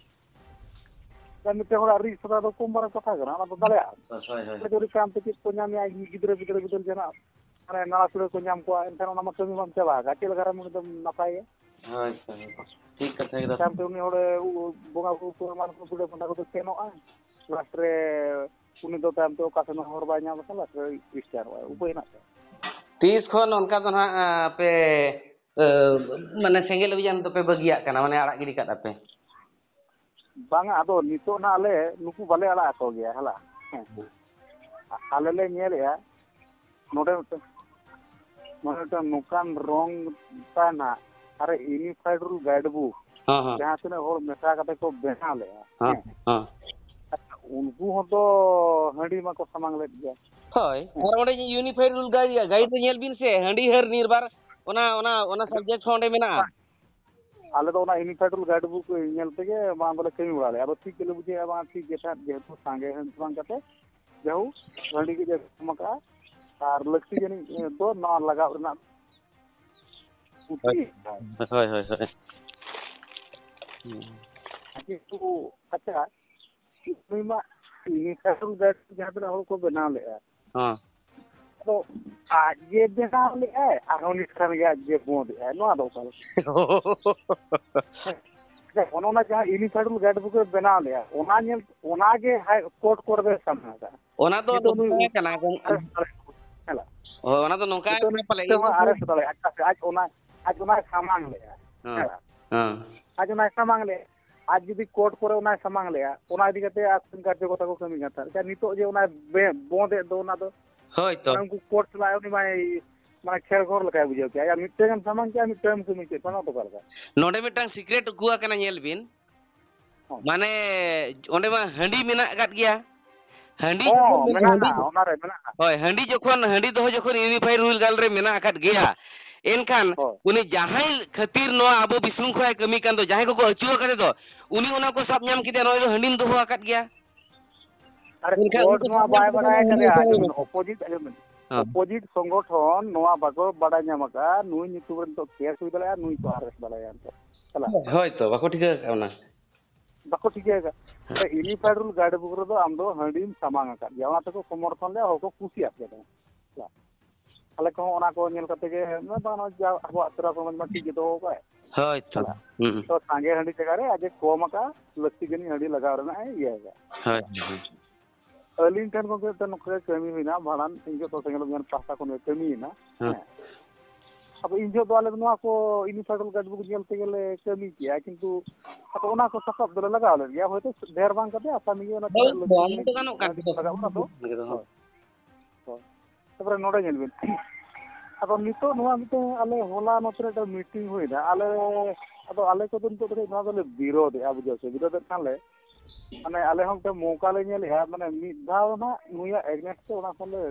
ᱢᱤᱫᱴᱮᱱ ᱦᱚᱲᱟᱜ ᱨᱤᱡ ᱥᱟᱫᱟ ᱫᱚ ᱠᱚᱢ ᱵᱟᱨᱟ ᱠᱟᱛᱷᱟ ᱠᱟᱱᱟ, ᱚᱱᱟ ᱫᱚ ᱫᱟᱲᱮᱭᱟᱜᱼᱟ᱾ ᱦᱳᱭ, ᱦᱳᱭ, ᱦᱳᱭ᱾ ᱡᱩᱫᱤ ᱠᱟᱢ ᱛᱮ ᱪᱮᱫ ᱠᱚ ᱧᱟᱢᱮᱜᱼᱟ, ᱜᱤᱫᱽᱨᱟᱹ ᱯᱤᱫᱽᱨᱟᱹ ᱵᱤᱫᱟᱹᱞ ᱡᱟᱦᱟᱱᱟᱜ ᱢᱟᱱᱮ ᱱᱟᱲᱟ ᱥᱩᱲᱟᱹ ᱠᱚ ᱧᱟᱢ ᱠᱚᱣᱟ, ᱮᱱᱠᱷᱟᱱ ᱚᱱᱟ ᱢᱟ ᱠᱟᱹᱢᱤ ᱵᱟᱢ ᱪᱟᱵᱟ ᱟᱠᱟᱫ, ᱪᱮᱫ ᱞᱮᱠᱟ ᱨᱮ ᱩᱱᱤ ᱫᱚᱢ ᱱᱟᱯᱟᱭᱮᱭᱟ? ᱦᱳᱭ, ᱦᱳᱭ᱾ ᱴᱷᱤᱠ ᱠᱟᱛᱷᱟ ᱜᱮ᱾ ᱛᱟᱭᱚᱢ ᱛᱮ ᱩᱱᱤ ᱦᱚᱲᱮ ᱩ-, ᱵᱚᱸᱜᱟ ᱵᱩᱨᱩ ᱠᱚ ᱮᱢᱟᱱ ᱠᱚ ᱯᱤᱲᱟᱹ ᱯᱟᱸᱰᱟ ᱠᱚᱫᱚ ᱥᱮᱱᱚᱜᱼᱟ, ᱞᱟᱥᱴ ᱨᱮ ᱩᱱᱤ ᱫᱚ ᱛᱟᱭᱚᱢ ᱛᱮ ᱚᱠᱟ ᱥᱮᱱ ᱦᱚᱸ ᱦᱚᱨ ᱵᱟᱭ ᱧᱟᱢ ᱞᱮᱠᱷᱟᱱ ᱞᱟᱥᱴ ᱨᱮ ᱤᱥᱴᱟᱨᱚᱜᱼᱟ, ᱩᱯᱟᱹᱭ ᱦᱮᱱᱟᱜ ᱛᱟᱭᱟ᱾ ᱛᱤᱥ ᱠᱷᱚᱱ ᱚᱱᱠᱟ ᱫᱚ ᱱᱟᱦᱟᱜ, ᱟᱸ, ᱯᱮ, ᱟᱸ, ᱢᱟᱱᱮ ᱥᱮᱸᱜᱮᱞ ᱚᱵᱷᱤᱡᱟᱱ ᱫᱚᱯᱮ ᱵᱟᱹᱜᱤᱭᱟᱜ ᱠᱟᱱᱟ, ᱢᱟᱱᱮ ᱟᱲᱟᱜ ᱜᱤᱰᱤ ᱠᱟᱜ ᱟᱯᱮ? ᱵᱟᱝᱟ, ᱟᱫᱚ ᱱᱤᱛᱚᱜ ᱱᱟᱜ ᱟᱞᱮ ᱱᱩᱠᱩ ᱵᱟᱞᱮ ᱟᱲᱟᱜ ᱟᱠᱚ ᱜᱮᱭᱟ, ᱦᱮᱞᱟ᱾ ᱦᱮᱸ᱾ ᱟᱞᱮ ᱞᱮ ᱧᱮᱞᱮᱜᱼᱟ, ᱱᱚᱰᱮ ᱢᱤᱫᱴᱟᱝ, ᱱᱚᱰᱮ ᱢᱤᱫᱴᱟᱝ ᱱᱚᱝᱠᱟᱱ ᱨᱚᱝ ᱛᱟᱦᱮᱱᱟ, ᱟᱨ ᱤᱭᱩᱱᱤᱯᱷᱟᱭᱮᱰ ᱨᱩᱞ ᱜᱟᱭᱤᱰ ᱵᱩᱠ, ᱦᱮᱸ, ᱦᱮᱸ᱾ ᱡᱟᱦᱟᱸ ᱛᱤᱱᱟᱹᱜ ᱦᱚᱲ ᱢᱮᱥᱟ ᱠᱟᱛᱮ ᱠᱚ ᱵᱮᱱᱟᱣ ᱞᱮᱜᱼᱟ, ᱦᱮᱸ, ᱦᱮᱸ᱾ ᱦᱮᱸ᱾ ᱟᱪᱪᱷᱟ, ᱩᱱᱠᱩ ᱦᱚᱸᱛᱚ ᱦᱟᱺᱰᱤ ᱢᱟᱠᱚ ᱥᱟᱢᱟᱝ ᱞᱮᱫ ᱜᱮᱭᱟ᱾ ᱦᱳᱭ, ᱦᱮᱸ᱾ ᱟᱨ ᱚᱸᱰᱮ ᱤᱭᱩᱱᱤᱯᱷᱟᱭᱮᱰ ᱨᱩᱞ ᱜᱟᱭᱤᱰ, ᱜᱟᱭᱤᱰ ᱨᱮ ᱧᱮᱞ ᱵᱤᱱ ᱥᱮ, ᱦᱟᱺᱰᱤ ᱦᱟᱹᱨ ᱱᱤᱨᱵᱟᱨ, ᱚᱱᱟ, ᱚᱱᱟ, ᱚᱱᱟ ᱥᱟᱵᱡᱮᱠᱴ ᱦᱚᱸ ᱚᱸᱰᱮ ᱢᱮᱱᱟᱜᱼᱟ᱾ ᱟᱞᱮ ᱫᱚ ᱚᱱᱟ ᱤᱭᱩᱱᱤᱯᱷᱟᱭᱮᱰ ᱨᱩᱞ ᱜᱟᱭᱤᱰ ᱵᱩᱠ ᱧᱮᱞ ᱛᱮᱜᱮ ᱢᱟᱲᱟᱝ ᱫᱚᱞᱮ ᱠᱟᱹᱢᱤ ᱵᱟᱲᱟ ᱞᱮᱫᱼᱟ᱾ ᱟᱫᱚ ᱴᱷᱤᱠ ᱜᱮᱞᱮ ᱵᱩᱡᱷᱟᱹᱣᱮᱫᱼᱟ, ᱵᱟᱝ ᱴᱷᱤᱠ ᱜᱮ ᱛᱟᱦᱮᱸᱫ, ᱡᱮᱦᱮᱛᱩ ᱥᱟᱸᱜᱮ ᱦᱚᱲ ᱵᱟᱝ ᱠᱟᱛᱮ ᱡᱟᱦᱳᱠ ᱦᱟᱺᱰᱤ ᱜᱮ ᱡᱟᱹᱥᱛᱤ ᱮᱢ ᱟᱠᱟᱫᱼᱟ᱾ ᱟᱨ ᱞᱟᱹᱠᱛᱤ ᱡᱟᱹᱱᱤᱡ ᱫᱚ ᱱᱚᱣᱟ ᱞᱟᱜᱟᱣ ᱨᱮᱱᱟᱜ ᱦᱳᱭ᱾ ᱯᱩᱛᱷᱤ᱾ ᱦᱳᱭ, ᱦᱳᱭ, ᱦᱳᱭ᱾ ᱦᱩᱸ᱾ ᱠᱤᱱᱛᱩ ᱟᱪᱪᱷᱟ, ᱱᱩᱭ ᱢᱟ ᱤᱭᱩᱱᱤᱯᱷᱟᱭᱮᱰ ᱨᱩᱞ ᱜᱟᱭᱤᱰ ᱡᱟᱦᱟᱸ ᱛᱤᱱᱟᱹᱜ ᱦᱚᱲ ᱠᱚ ᱵᱮᱱᱟᱣ ᱞᱮᱫᱼᱟ, ᱦᱮᱸ᱾ ᱟᱫᱚ ᱟᱡ ᱜᱮ ᱵᱮᱱᱟᱣ ᱞᱮᱫᱼᱟᱭ, ᱟᱨᱦᱚᱸ ᱱᱤᱛ ᱠᱷᱟᱱ ᱜᱮ ᱟᱡ ᱜᱮ ᱵᱚᱸᱫ ᱮᱫᱼᱟᱭ, ᱱᱚᱣᱟ ᱫᱚ ᱚᱠᱟ ᱞᱮᱠᱟ? ᱟᱪᱪᱷᱟ, ᱚᱱᱮ ᱚᱱᱟ ᱡᱟᱦᱟᱸ ᱤᱭᱩᱱᱤᱯᱷᱟᱭᱮᱰ ᱨᱩᱞ ᱜᱟᱭᱤᱰ ᱵᱩᱠ ᱮ ᱵᱮᱱᱟᱣ ᱞᱮᱫᱼᱟ, ᱚᱱᱟ ᱧᱮᱞ, ᱚᱱᱟ ᱜᱮ ᱦᱟᱭ ᱠᱳᱨᱴ ᱠᱚᱨᱮ ᱫᱚᱭ ᱥᱟᱢᱟᱝ ᱟᱠᱟᱫᱼᱟ᱾ ᱚᱱᱟ ᱫᱚ ᱱᱤᱛᱚᱜ ᱱᱩᱭ ᱱᱚᱝᱠᱟ ᱠᱟᱱᱟ, ᱜᱚᱝ-, ᱟᱨᱮᱥᱴ ᱫᱟᱲᱮᱭᱟᱜᱼᱟ, ᱦᱮᱸ ᱞᱟ᱾ ᱦᱳᱭ, ᱚᱱᱟ ᱫᱚ ᱱᱚᱝᱠᱟ ᱱᱤᱛᱚᱜ ᱱᱩᱭ ᱠᱟᱱᱟ ᱯᱟᱞᱮ, ᱛᱤᱥ ᱨᱮᱦᱚᱸ ᱤᱧ ᱟᱨᱮᱥᱴ ᱫᱟᱲᱮᱭᱟᱜᱼᱟ, ᱪᱮᱫᱟᱜ ᱥᱮ ᱟᱡ ᱚᱱᱟ, ᱟᱡ ᱚᱱᱟᱭ ᱥᱟᱢᱟᱝ ᱞᱮᱫᱼᱟ, ᱦᱮᱸ, ᱦᱮᱸ ᱞᱟ᱾ ᱦᱮᱸ᱾ ᱟᱡ ᱚᱱᱟᱭ ᱥᱟᱢᱟᱝ ᱞᱮᱫᱼᱟ, ᱟᱡ ᱡᱩᱫᱤ ᱠᱳᱨᱴ ᱠᱚᱨᱮ ᱚᱱᱟᱭ ᱥᱟᱢᱟᱝ ᱞᱮᱫᱼᱟ, ᱚᱱᱟ ᱤᱫᱤ ᱠᱟᱛᱮ ᱟᱠᱚᱨᱮᱱ ᱠᱟᱨᱡᱚᱠᱚᱨᱛᱟ ᱠᱚ ᱠᱟᱹᱢᱤ ᱠᱟᱱ ᱛᱟᱦᱮᱸᱫ᱾ ᱟᱪᱪᱷᱟ, ᱱᱤᱛᱚᱜ ᱡᱮ ᱚᱱᱟᱭ ᱵᱮ-, ᱵᱚᱸᱫ ᱮᱫ ᱫᱚ, ᱚᱱᱟ ᱫᱚ ᱦᱳᱭ ᱛᱚ᱾ ᱢᱟᱱᱮ ᱩᱱᱠᱩ ᱠᱳᱨᱴ ᱥᱟᱞᱟᱜ ᱩᱱᱤ ᱢᱟᱭ, ᱢᱟᱱᱮ ᱠᱷᱮᱞ ᱜᱷᱚᱨ ᱞᱮᱠᱟᱭ ᱵᱩᱡᱷᱟᱹᱣ ᱠᱮᱜᱼᱟ᱾ ᱟᱭᱟᱜ ᱢᱤᱫᱴᱟᱝ ᱮᱢ ᱥᱟᱢᱟᱝ ᱠᱮᱜᱼᱟ, ᱢᱤᱫᱴᱟᱝ ᱮᱢ ᱠᱟᱹᱢᱤ ᱠᱮᱫ, ᱚᱱᱟ ᱫᱚ ᱚᱠᱟ ᱞᱮᱠᱟ? ᱱᱚᱰᱮ ᱢᱤᱫᱴᱟᱝ ᱥᱤᱠᱨᱮᱴ ᱩᱠᱩ ᱟᱠᱟᱱᱟ, ᱧᱮᱞ ᱵᱤᱱ᱾ ᱦᱚᱸ᱾ ᱢᱟᱱᱮ ᱚᱸᱰᱮ ᱢᱟ ᱦᱟᱺᱰᱤ ᱢᱮᱱᱟᱜ ᱟᱠᱟᱫ ᱜᱮᱭᱟ᱾ ᱦᱟᱺᱰᱤ ᱦᱚᱸ, ᱡᱚᱠᱷᱚᱱ, ᱢᱮᱱᱟᱜᱼᱟ, ᱦᱟᱺᱰᱤ, ᱚᱱᱟᱨᱮ ᱢᱮᱱᱟᱜᱼᱟ᱾ ᱦᱳᱭ, ᱦᱟᱺᱰᱤ ᱡᱚᱠᱷᱚᱱ, ᱦᱟᱺᱰᱤ ᱫᱚᱦᱚ ᱡᱚᱠᱷᱚᱱ ᱤᱭᱩᱱᱤᱯᱷᱟᱭᱮᱰ ᱨᱩᱞ ᱜᱟᱞ ᱨᱮ ᱢᱮᱱᱟᱜ ᱟᱠᱟᱫ ᱜᱮᱭᱟ, ᱮᱱᱠᱷᱟᱱ ᱦᱳᱭ᱾ ᱩᱱᱤ ᱡᱟᱦᱟᱸᱭ ᱠᱷᱟᱹᱛᱤᱨ ᱱᱚᱣᱟ ᱟᱵᱚ ᱵᱤᱥᱱᱩ ᱠᱷᱚᱱᱟᱜ ᱠᱟᱹᱢᱤ ᱠᱟᱱ ᱫᱚ, ᱡᱟᱦᱟᱸᱭ ᱠᱚᱠᱚ ᱟᱹᱪᱩ ᱟᱠᱟᱫᱮ ᱫᱚ, ᱩᱱᱤ ᱚᱱᱟ ᱠᱚ ᱥᱟᱵ ᱧᱟᱢ ᱠᱮᱫᱮᱭᱟ, ᱱᱚᱜᱼᱚᱭ ᱫᱚ ᱦᱟᱺᱰᱤᱢ ᱫᱚᱦᱚ ᱟᱠᱟᱫ ᱜᱮᱭᱟ᱾ ᱟᱨ ᱢᱮᱱᱠᱷᱟᱱ ᱠᱳᱨᱴ ᱩᱱᱠᱩ ᱢᱟ ᱥᱟᱵ ᱵᱟᱭ ᱧᱟᱢ ᱠᱟᱛᱮ ᱵᱟᱲᱟᱭ ᱱᱚᱣᱟ ᱠᱟᱫᱮᱭᱟ, ᱠᱚ ᱟᱸᱡᱚᱢ ᱵᱤᱱ, ᱚᱯᱳᱡᱤᱴ, ᱟᱸᱡᱚᱢ ᱵᱤᱱ, ᱦᱮᱸ᱾ ᱚᱯᱳᱡᱤᱴ ᱥᱚᱝᱜᱚᱴᱷᱚᱱ ᱱᱚᱣᱟ ᱵᱟᱠᱚ ᱵᱟᱲᱟᱭ ᱧᱟᱢ ᱟᱠᱟᱫᱼᱟ, ᱱᱩᱭ ᱧᱩᱛᱩᱢ ᱨᱮ ᱱᱤᱛᱚᱜ ᱠᱮᱥ ᱦᱩᱭ ᱫᱟᱲᱮᱭᱟᱜᱼᱟ, ᱱᱩᱭ ᱠᱚ ᱟᱨᱮᱥᱴ ᱫᱟᱲᱮᱭᱟᱭᱟ ᱱᱤᱛᱚᱜ᱾ ᱦᱮᱞᱟ᱾ ᱦᱳᱭ ᱛᱚ, ᱵᱟᱠᱚ ᱴᱷᱤᱠᱟᱹ ᱟᱠᱟᱫᱼᱟ ᱚᱱᱟ᱾ ᱵᱟᱠᱚ ᱴᱷᱤᱠᱟᱹ ᱟᱠᱟᱫᱼᱟ᱾ ᱤᱱᱤ ᱯᱷᱮᱰᱟᱨᱟᱞ ᱜᱟᱭᱤᱰ ᱵᱩᱠ ᱨᱮᱫᱚ ᱟᱢ ᱫᱚ ᱦᱟᱺᱰᱤᱢ ᱥᱟᱢᱟᱝ ᱟᱠᱟᱫ ᱜᱮᱭᱟ, ᱚᱱᱟ ᱛᱮᱠᱚ ᱥᱚᱢᱚᱨᱛᱷᱚᱱ ᱞᱮᱫᱼᱟ, ᱦᱚᱲ ᱠᱚ ᱠᱩᱥᱤᱭᱟᱫ ᱜᱮᱭᱟ ᱛᱟᱦᱮᱸᱫ᱾ ᱟᱞᱮ ᱠᱚᱦᱚᱸ ᱚᱱᱟ ᱠᱚ ᱧᱮᱞ ᱠᱟᱛᱮ ᱜᱮ, ᱢᱟᱱᱮ, ᱵᱟᱝ, ᱱᱚᱣᱟ ᱡᱟ ᱟᱵᱚᱣᱟᱜ ᱥᱮᱨᱣᱟ ᱥᱚᱢᱟᱡᱽ ᱢᱟ ᱴᱷᱤᱠ ᱜᱮ ᱫᱚᱦᱚ ᱠᱟᱜᱼᱟᱭ᱾ ᱦᱳᱭ ᱛᱚ᱾ ᱦᱩᱸ᱾ ᱛᱚ ᱥᱟᱸᱜᱮ ᱦᱟᱺᱰᱤ ᱡᱟᱭᱜᱟ ᱨᱮ ᱟᱡ ᱮ ᱠᱚᱢ ᱟᱠᱟᱫᱼᱟ, ᱞᱟᱹᱠᱛᱤ ᱡᱟᱹᱱᱤᱡ ᱦᱟᱺᱰᱤ ᱞᱟᱜᱟᱣ ᱨᱮᱱᱟᱜ ᱮ ᱤᱭᱟᱹ ᱟᱠᱟᱫᱼᱟ᱾ ᱦᱳᱭ, ᱦᱳᱭ᱾ ᱟᱹᱞᱤᱧ ᱴᱷᱮᱱ ᱜᱚᱢᱠᱮ ᱢᱤᱫᱴᱮᱱ ᱱᱚᱝᱠᱟ ᱠᱟᱹᱢᱤ ᱦᱩᱭᱱᱟ, ᱵᱷᱟᱸᱰᱟᱱ ᱤᱧ ᱡᱚᱛᱚ ᱥᱮᱸᱜᱮᱞ ᱚᱵᱷᱤᱭᱟᱱ ᱯᱟᱦᱴᱟ ᱠᱷᱚᱱ ᱜᱮ ᱠᱟᱹᱢᱤᱭᱮᱱᱟ᱾ ᱦᱮᱸ᱾ ᱦᱮᱸ᱾ ᱟᱫᱚ ᱤᱧ ᱡᱚᱦᱚᱜ ᱫᱚ ᱟᱞᱮ ᱫᱚ ᱱᱚᱣᱟ ᱠᱚ ᱤᱱᱤ ᱯᱷᱮᱰᱟᱨᱟᱞ ᱜᱟᱭᱤᱰ ᱵᱩᱠ ᱧᱮᱞ ᱛᱮᱜᱮ ᱞᱮ ᱠᱟᱹᱢᱤ ᱠᱮᱜᱼᱟ, ᱠᱤᱱᱛᱩ ᱟᱫᱚ ᱚᱱᱟ ᱠᱚ ᱥᱟᱯᱟᱵ ᱫᱚᱞᱮ ᱞᱟᱜᱟᱣ ᱞᱮᱫ ᱜᱮᱭᱟ, ᱦᱚᱭᱛᱳ ᱰᱷᱮᱨ ᱵᱟᱝ ᱠᱟᱛᱮ ᱟᱥᱟᱢᱤ ᱜᱮ ᱚᱱᱟ ᱦᱳᱭ, ᱛᱤᱱᱟᱹᱜ ᱞᱟᱹᱠᱛᱤ ᱵᱚᱱᱫ ᱫᱚ ᱜᱟᱱᱚᱜ ᱠᱟᱱ ᱜᱮᱭᱟ᱾ ᱞᱟᱜᱟᱜ ᱠᱟᱱᱟ ᱛᱚ᱾ ᱦᱳᱭ᱾ ᱦᱳᱭ᱾ ᱛᱟᱯᱚᱨᱮ ᱱᱚᱰᱮ ᱧᱮᱞ ᱵᱤᱱ, ᱟᱫᱚ ᱱᱤᱛᱚᱜ ᱱᱚᱣᱟ ᱢᱤᱫᱴᱟᱝ ᱟᱞᱮ ᱦᱚᱞᱟ ᱱᱚᱛᱮ ᱨᱮ ᱢᱤᱫᱴᱟᱝ ᱢᱤᱴᱤᱝ ᱦᱩᱭᱱᱟ, ᱟᱞᱮ, ᱟᱫᱚ ᱟᱞᱮ ᱠᱚᱫᱚ ᱱᱤᱛᱚᱜ ᱫᱷᱟᱹᱵᱤᱡ ᱱᱚᱣᱟ ᱫᱚᱞᱮ ᱵᱤᱨᱳᱫᱷᱮᱜᱼᱟ, ᱵᱩᱡᱷᱟᱹᱣ ᱥᱮ, ᱵᱤᱨᱳᱫᱷᱮᱫ ᱠᱷᱟᱱ ᱞᱮ, ᱢᱟᱱᱮ, ᱟᱞᱮ ᱦᱚᱸ ᱢᱤᱫᱴᱟᱝ ᱢᱚᱣᱠᱟ ᱞᱮ ᱧᱮᱞᱮᱜᱼᱟ, ᱢᱟᱱᱮ, ᱢᱤᱫ ᱫᱷᱟᱣ ᱱᱟᱜ ᱱᱩᱭᱟᱜ ᱮᱜᱽᱱᱮᱥᱴ ᱛᱮ ᱚᱱᱟ ᱠᱷᱚᱱ ᱞᱮ,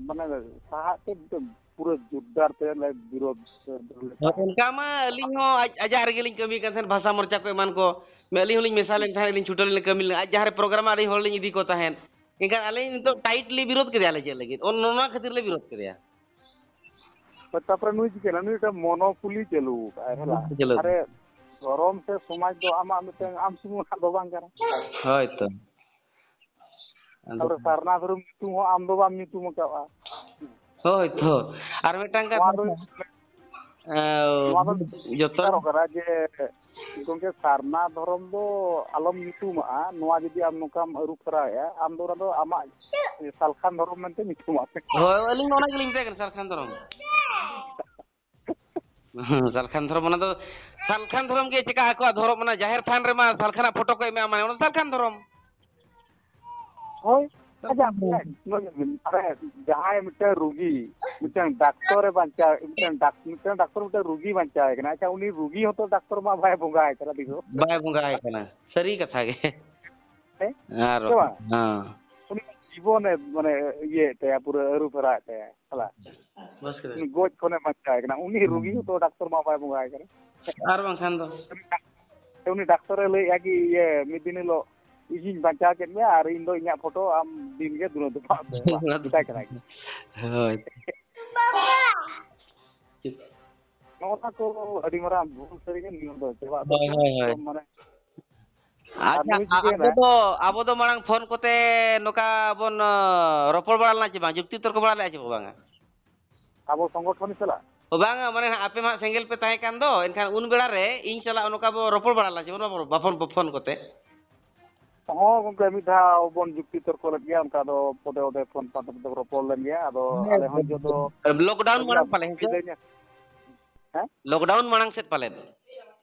ᱢᱟᱱᱮ, ᱥᱟᱦᱟᱜ ᱛᱮ ᱢᱤᱫᱴᱟᱝ ᱯᱩᱨᱟᱹ ᱡᱳᱨᱫᱟᱨ ᱛᱮ ᱞᱮ ᱵᱤᱨᱳᱫᱷ ᱞᱮ ᱦᱳᱭ, ᱛᱟᱦᱮᱸᱫ᱾ ᱚᱱᱠᱟ ᱢᱟ ᱟᱹᱞᱤᱧ ᱦᱚᱸ ᱟᱡ-, ᱟᱡᱟᱜ ᱨᱮᱜᱮ ᱞᱤᱧ ᱠᱟᱹᱢᱤ ᱠᱟᱱ ᱛᱟᱦᱮᱸᱫ, ᱵᱷᱟᱥᱟ ᱢᱳᱨᱪᱟ ᱠᱚ ᱮᱢᱟᱱ ᱠᱚ᱾ ᱟᱹᱞᱤᱧ ᱦᱚᱸᱞᱤᱧ ᱢᱮᱥᱟ ᱞᱮᱱ ᱛᱟᱦᱮᱸᱫ, ᱟᱹᱞᱤᱧ ᱪᱷᱩᱴᱟᱹᱣ ᱞᱮᱱᱟ ᱠᱟᱹᱢᱤ ᱞᱮᱱᱟ᱾ ᱟᱡ ᱡᱟᱦᱟᱸ ᱨᱮ ᱯᱨᱳᱜᱨᱟᱢ ᱟᱹᱞᱤᱧ ᱦᱚᱲ ᱞᱤᱧ ᱤᱫᱤ ᱠᱚ ᱛᱟᱦᱮᱸᱫ᱾ ᱮᱱᱠᱷᱟᱱ ᱟᱹᱞᱤᱧ ᱱᱤᱛᱚᱜ ᱴᱟᱭᱤᱴ ᱞᱤᱧ ᱵᱤᱨᱳᱫᱷ ᱠᱮᱫᱮᱭᱟ᱾ ᱟᱞᱮ ᱪᱮᱫ ᱞᱟᱹᱜᱤᱫ? ᱚᱱ-, ᱱᱚᱣᱟ ᱠᱷᱟᱹᱛᱤᱨ ᱞᱮ ᱵᱤᱨᱳᱫᱷ ᱠᱮᱫᱮᱭᱟ᱾ ᱦᱳᱭ, ᱛᱟᱯᱚᱨᱮ ᱱᱩᱭ ᱪᱤᱠᱟᱹᱭᱮᱱᱟ? ᱱᱩᱭ ᱢᱤᱫᱴᱟᱝ ᱢᱚᱱᱳᱯᱚᱞᱤ ᱪᱟᱹᱞᱩ ᱟᱠᱟᱫᱼᱟᱭ, ᱦᱮᱸ ᱵᱟᱝ? ᱪᱟᱹᱞᱩ᱾ ᱟᱨᱮ, ᱫᱷᱚᱨᱚᱢ ᱥᱮ ᱥᱚᱢᱟᱡᱽ ᱫᱚ ᱟᱢᱟᱜ ᱢᱤᱫᱴᱟᱝ ᱟᱢ ᱥᱩᱢᱩᱝ ᱦᱟᱸᱜ ᱫᱚ ᱵᱟᱝ ᱠᱟᱱᱟ᱾ ᱦᱳᱭ ᱛᱚ᱾ ᱟᱫᱚ ᱛᱟᱯᱚᱨᱮ ᱥᱟᱨᱱᱟ ᱫᱷᱚᱨᱚᱢ ᱧᱩᱛᱩᱢ ᱦᱚᱸ ᱟᱢ ᱫᱚ ᱵᱟᱢ ᱧᱩᱛᱩᱢ ᱟᱠᱟᱫᱼᱟ᱾ ᱦᱳᱭ ᱛᱚ᱾ ᱟᱨ ᱢᱤᱫᱴᱟᱝ ᱱᱚᱣᱟ ᱠᱟᱛᱷᱟ, ᱫᱚ, ᱮᱸ, ᱱᱚᱣᱟ ᱫᱚ ᱡᱚᱛᱚ ᱥᱚᱨᱠᱟᱨᱚᱜ ᱠᱟᱱᱟ ᱡᱮ, ᱜᱚᱢᱠᱮ, ᱥᱟᱨᱱᱟ ᱫᱷᱚᱨᱚᱢ ᱫᱚ ᱟᱞᱚᱢ ᱧᱩᱛᱩᱢᱟᱜᱼᱟ, ᱱᱚᱣᱟ ᱡᱩᱫᱤ ᱟᱢ ᱱᱚᱝᱠᱟᱢ ᱟᱹᱨᱩ ᱯᱷᱮᱨᱟᱣᱮᱫᱼᱟ, ᱟᱢ ᱫᱚ ᱚᱱᱟ ᱫᱚ ᱟᱢᱟᱜ ᱥᱟᱞᱠᱷᱟᱱ ᱫᱷᱚᱨᱚᱢ ᱢᱮᱱᱛᱮ ᱧᱩᱛᱩᱢᱟᱜ ᱢᱮ᱾ ᱦᱳᱭ, ᱟᱹᱞᱤᱧ ᱢᱟ ᱚᱱᱟ ᱜᱮᱞᱤᱧ ᱢᱮᱛᱟᱭ ᱠᱟᱱᱟ, ᱥᱟᱞᱠᱷᱟᱱ ᱫᱷᱚᱨᱚᱢ᱾ ᱦᱮᱸ, ᱥᱟᱞᱠᱷᱟᱱ ᱫᱷᱚᱨᱚᱢ, ᱚᱱᱟ ᱫᱚ ᱥᱟᱞᱠᱷᱟᱱ ᱫᱷᱚᱨᱚᱢ ᱜᱮ ᱪᱮᱠᱟ ᱟᱠᱚᱣᱟᱜ ᱫᱷᱚᱨᱚᱢ? ᱚᱱᱟ ᱡᱟᱦᱮᱨ ᱛᱷᱟᱱ ᱨᱮᱢᱟ ᱥᱟᱞᱠᱷᱟᱱᱟᱜ ᱯᱷᱳᱴᱳ ᱠᱚ ᱮᱢᱟ, ᱢᱟᱱᱮ ᱚᱱᱟ ᱫᱚ ᱥᱟᱞᱠᱷᱟᱱ ᱫᱷᱚᱨᱚᱢ᱾ ᱦᱳᱭ, ᱟᱪᱪᱷᱟ, ᱟᱯᱮ ᱱᱚᱰᱮ ᱧᱮᱞ ᱵᱤᱱ, ᱟᱨᱮ, ᱡᱟᱦᱟᱸᱭ ᱢᱤᱫᱴᱟᱝ ᱨᱩᱜᱤ, ᱢᱤᱫᱴᱟᱝ ᱰᱟᱠᱛᱚᱨ ᱮ ᱵᱟᱧᱪᱟᱣ, ᱢᱤᱫᱴᱟᱝ ᱰᱟᱠ-, ᱢᱤᱫᱴᱟᱝ ᱰᱟᱠᱛᱚᱨ ᱢᱤᱫᱴᱟᱝ ᱨᱩᱜᱤ ᱵᱟᱧᱪᱟᱣ ᱮ ᱠᱟᱱᱟ, ᱟᱪᱪᱷᱟ, ᱩᱱᱤ ᱨᱩᱜᱤ ᱦᱚᱸᱛᱚ ᱰᱟᱠᱛᱚᱨ ᱢᱟ ᱵᱟᱭ ᱵᱚᱸᱜᱟ ᱟᱭ ᱠᱟᱱᱟ, ᱫᱤᱠᱩ᱾ ᱵᱟᱭ ᱵᱚᱸᱜᱟ ᱟᱭ ᱠᱟᱱᱟ, ᱥᱟᱹᱨᱤ ᱠᱟᱛᱷᱟ ᱜᱮ᱾ ᱦᱮᱸ? ᱟᱨ ᱥᱮ ᱵᱟᱝ? ᱦᱮᱸ᱾ ᱩᱱᱤ ᱡᱤᱵᱚᱱᱮ, ᱢᱟᱱᱮ, ᱤᱭᱟᱹᱭᱮᱫ ᱛᱟᱭᱟ, ᱯᱩᱨᱟᱹ ᱟᱹᱨᱩ ᱯᱷᱮᱨᱟᱣᱮᱫ ᱛᱟᱭᱟ, ᱦᱮᱞᱟ᱾ ᱩᱱᱤ ᱜᱚᱡ ᱠᱷᱚᱱᱮ ᱵᱟᱧᱪᱟᱣ ᱮ ᱠᱟᱱᱟ, ᱩᱱᱤ ᱨᱩᱜᱤ ᱦᱚᱸᱛᱚ ᱰᱟᱠᱛᱚᱨ ᱢᱟ ᱵᱟᱭ ᱵᱚᱸᱜᱟ ᱟᱭ ᱠᱟᱱᱟ᱾ ᱟᱨ ᱵᱟᱝᱠᱷᱟᱱ ᱫᱚ᱾ ᱩᱱᱤ ᱰᱟᱠ-, ᱩᱱᱤ ᱰᱟᱠᱛᱚᱨᱮ ᱞᱟᱹᱭᱮᱫᱼᱟ ᱠᱤ, ᱤᱭᱟᱹ, ᱢᱤᱫ ᱫᱤᱱ ᱦᱤᱞᱳᱜ ᱤᱧᱤᱧ ᱵᱟᱧᱪᱟᱣ ᱠᱮᱫ ᱢᱮᱭᱟ ᱟᱨ ᱤᱧ ᱫᱚ ᱤᱧᱟᱹᱜ ᱯᱷᱳᱴᱳ ᱟᱢ ᱫᱤᱱ ᱜᱮ ᱫᱩᱲᱩᱵ ᱫᱚᱯᱟᱜ ᱢᱮ, ᱢᱮᱛᱟᱭ ᱠᱟᱱᱟᱭ᱾ ᱦᱳᱭ᱾ ᱱᱚᱜᱼᱚ ᱱᱟ ᱠᱚ ᱟᱹᱰᱤ ᱢᱟᱨᱟᱝ ᱵᱷᱩᱞ ᱥᱟᱹᱨᱤᱜᱮ ᱱᱤᱭᱚᱢ ᱫᱚ᱾ ᱪᱮᱫᱟᱜ ᱫᱚ ᱦᱳᱭ, ᱦᱳᱭ, ᱦᱳᱭ᱾ ᱢᱟᱱᱮ ᱟᱪᱪᱷᱟ, ᱱᱩᱭ ᱪᱤᱠᱟᱹᱭᱮᱱᱟ? ᱟᱵᱚ ᱫᱚ, ᱟᱵᱚ ᱫᱚ ᱢᱟᱲᱟᱝ ᱯᱷᱳᱱ ᱠᱚᱛᱮ ᱱᱚᱝᱠᱟ ᱵᱚᱱ, ᱟᱸ, ᱨᱚᱯᱚᱲ ᱵᱟᱲᱟ ᱞᱮᱱᱟ ᱪᱮ ᱵᱟᱝ? ᱡᱩᱠᱛᱤ ᱛᱚᱨᱠᱚ ᱵᱟᱲᱟ ᱞᱮᱫᱼᱟ ᱪᱮ ᱵᱟᱝᱟ? ᱟᱵᱚ ᱥᱚᱝᱜᱚᱴᱷᱚᱱ ᱥᱟᱞᱟᱜ? ᱚ, ᱵᱟᱝᱟ, ᱢᱟᱱᱮ ᱦᱟᱸᱜ ᱟᱯᱮ ᱢᱟ ᱦᱟᱸᱜ ᱥᱮᱸᱜᱮᱞ ᱯᱮ ᱛᱟᱦᱮᱸ ᱠᱟᱱ ᱫᱚ, ᱮᱱᱠᱷᱟᱱ ᱩᱱ ᱵᱮᱲᱟ ᱨᱮ ᱤᱧ ᱥᱟᱞᱟᱜ ᱱᱚᱝᱠᱟ ᱵᱚ ᱨᱚᱯᱚᱲ ᱵᱟᱲᱟ ᱞᱮᱱᱟ ᱪᱮ ᱵᱟᱝ? ᱵᱟᱵᱚ, ᱵᱟᱵᱚᱱ ᱯᱷᱳᱱ ᱠᱚᱛᱮ? ᱦᱚᱸ ᱜᱚᱢᱠᱮ, ᱢᱤᱫ ᱫᱷᱟᱣ ᱵᱚᱱ ᱡᱩᱠᱛᱤ ᱛᱚᱨᱠᱚ ᱞᱮᱫ ᱜᱮᱭᱟ, ᱚᱱᱠᱟ ᱫᱚ ᱯᱚᱫᱮ ᱯᱚᱫᱮ ᱯᱷᱳᱱ ᱯᱟᱱᱛᱮ ᱛᱮ ᱨᱚᱯᱚᱲ ᱞᱮᱱ ᱜᱮᱭᱟ᱾ ᱟᱫᱚ ᱦᱮᱸ, ᱟᱞᱮ ᱦᱚᱸ ᱱᱤᱛᱚᱜ ᱫᱚ ᱞᱚᱠᱰᱟᱣᱩᱱ ᱢᱟᱲᱟᱝ ᱯᱟᱞᱮ, ᱦᱮᱸ ᱥᱮ? ᱦᱮᱸ? ᱞᱚᱠᱰᱟᱣᱩᱱ ᱢᱟᱲᱟᱝ ᱥᱮᱫ ᱯᱟᱞᱮᱫ᱾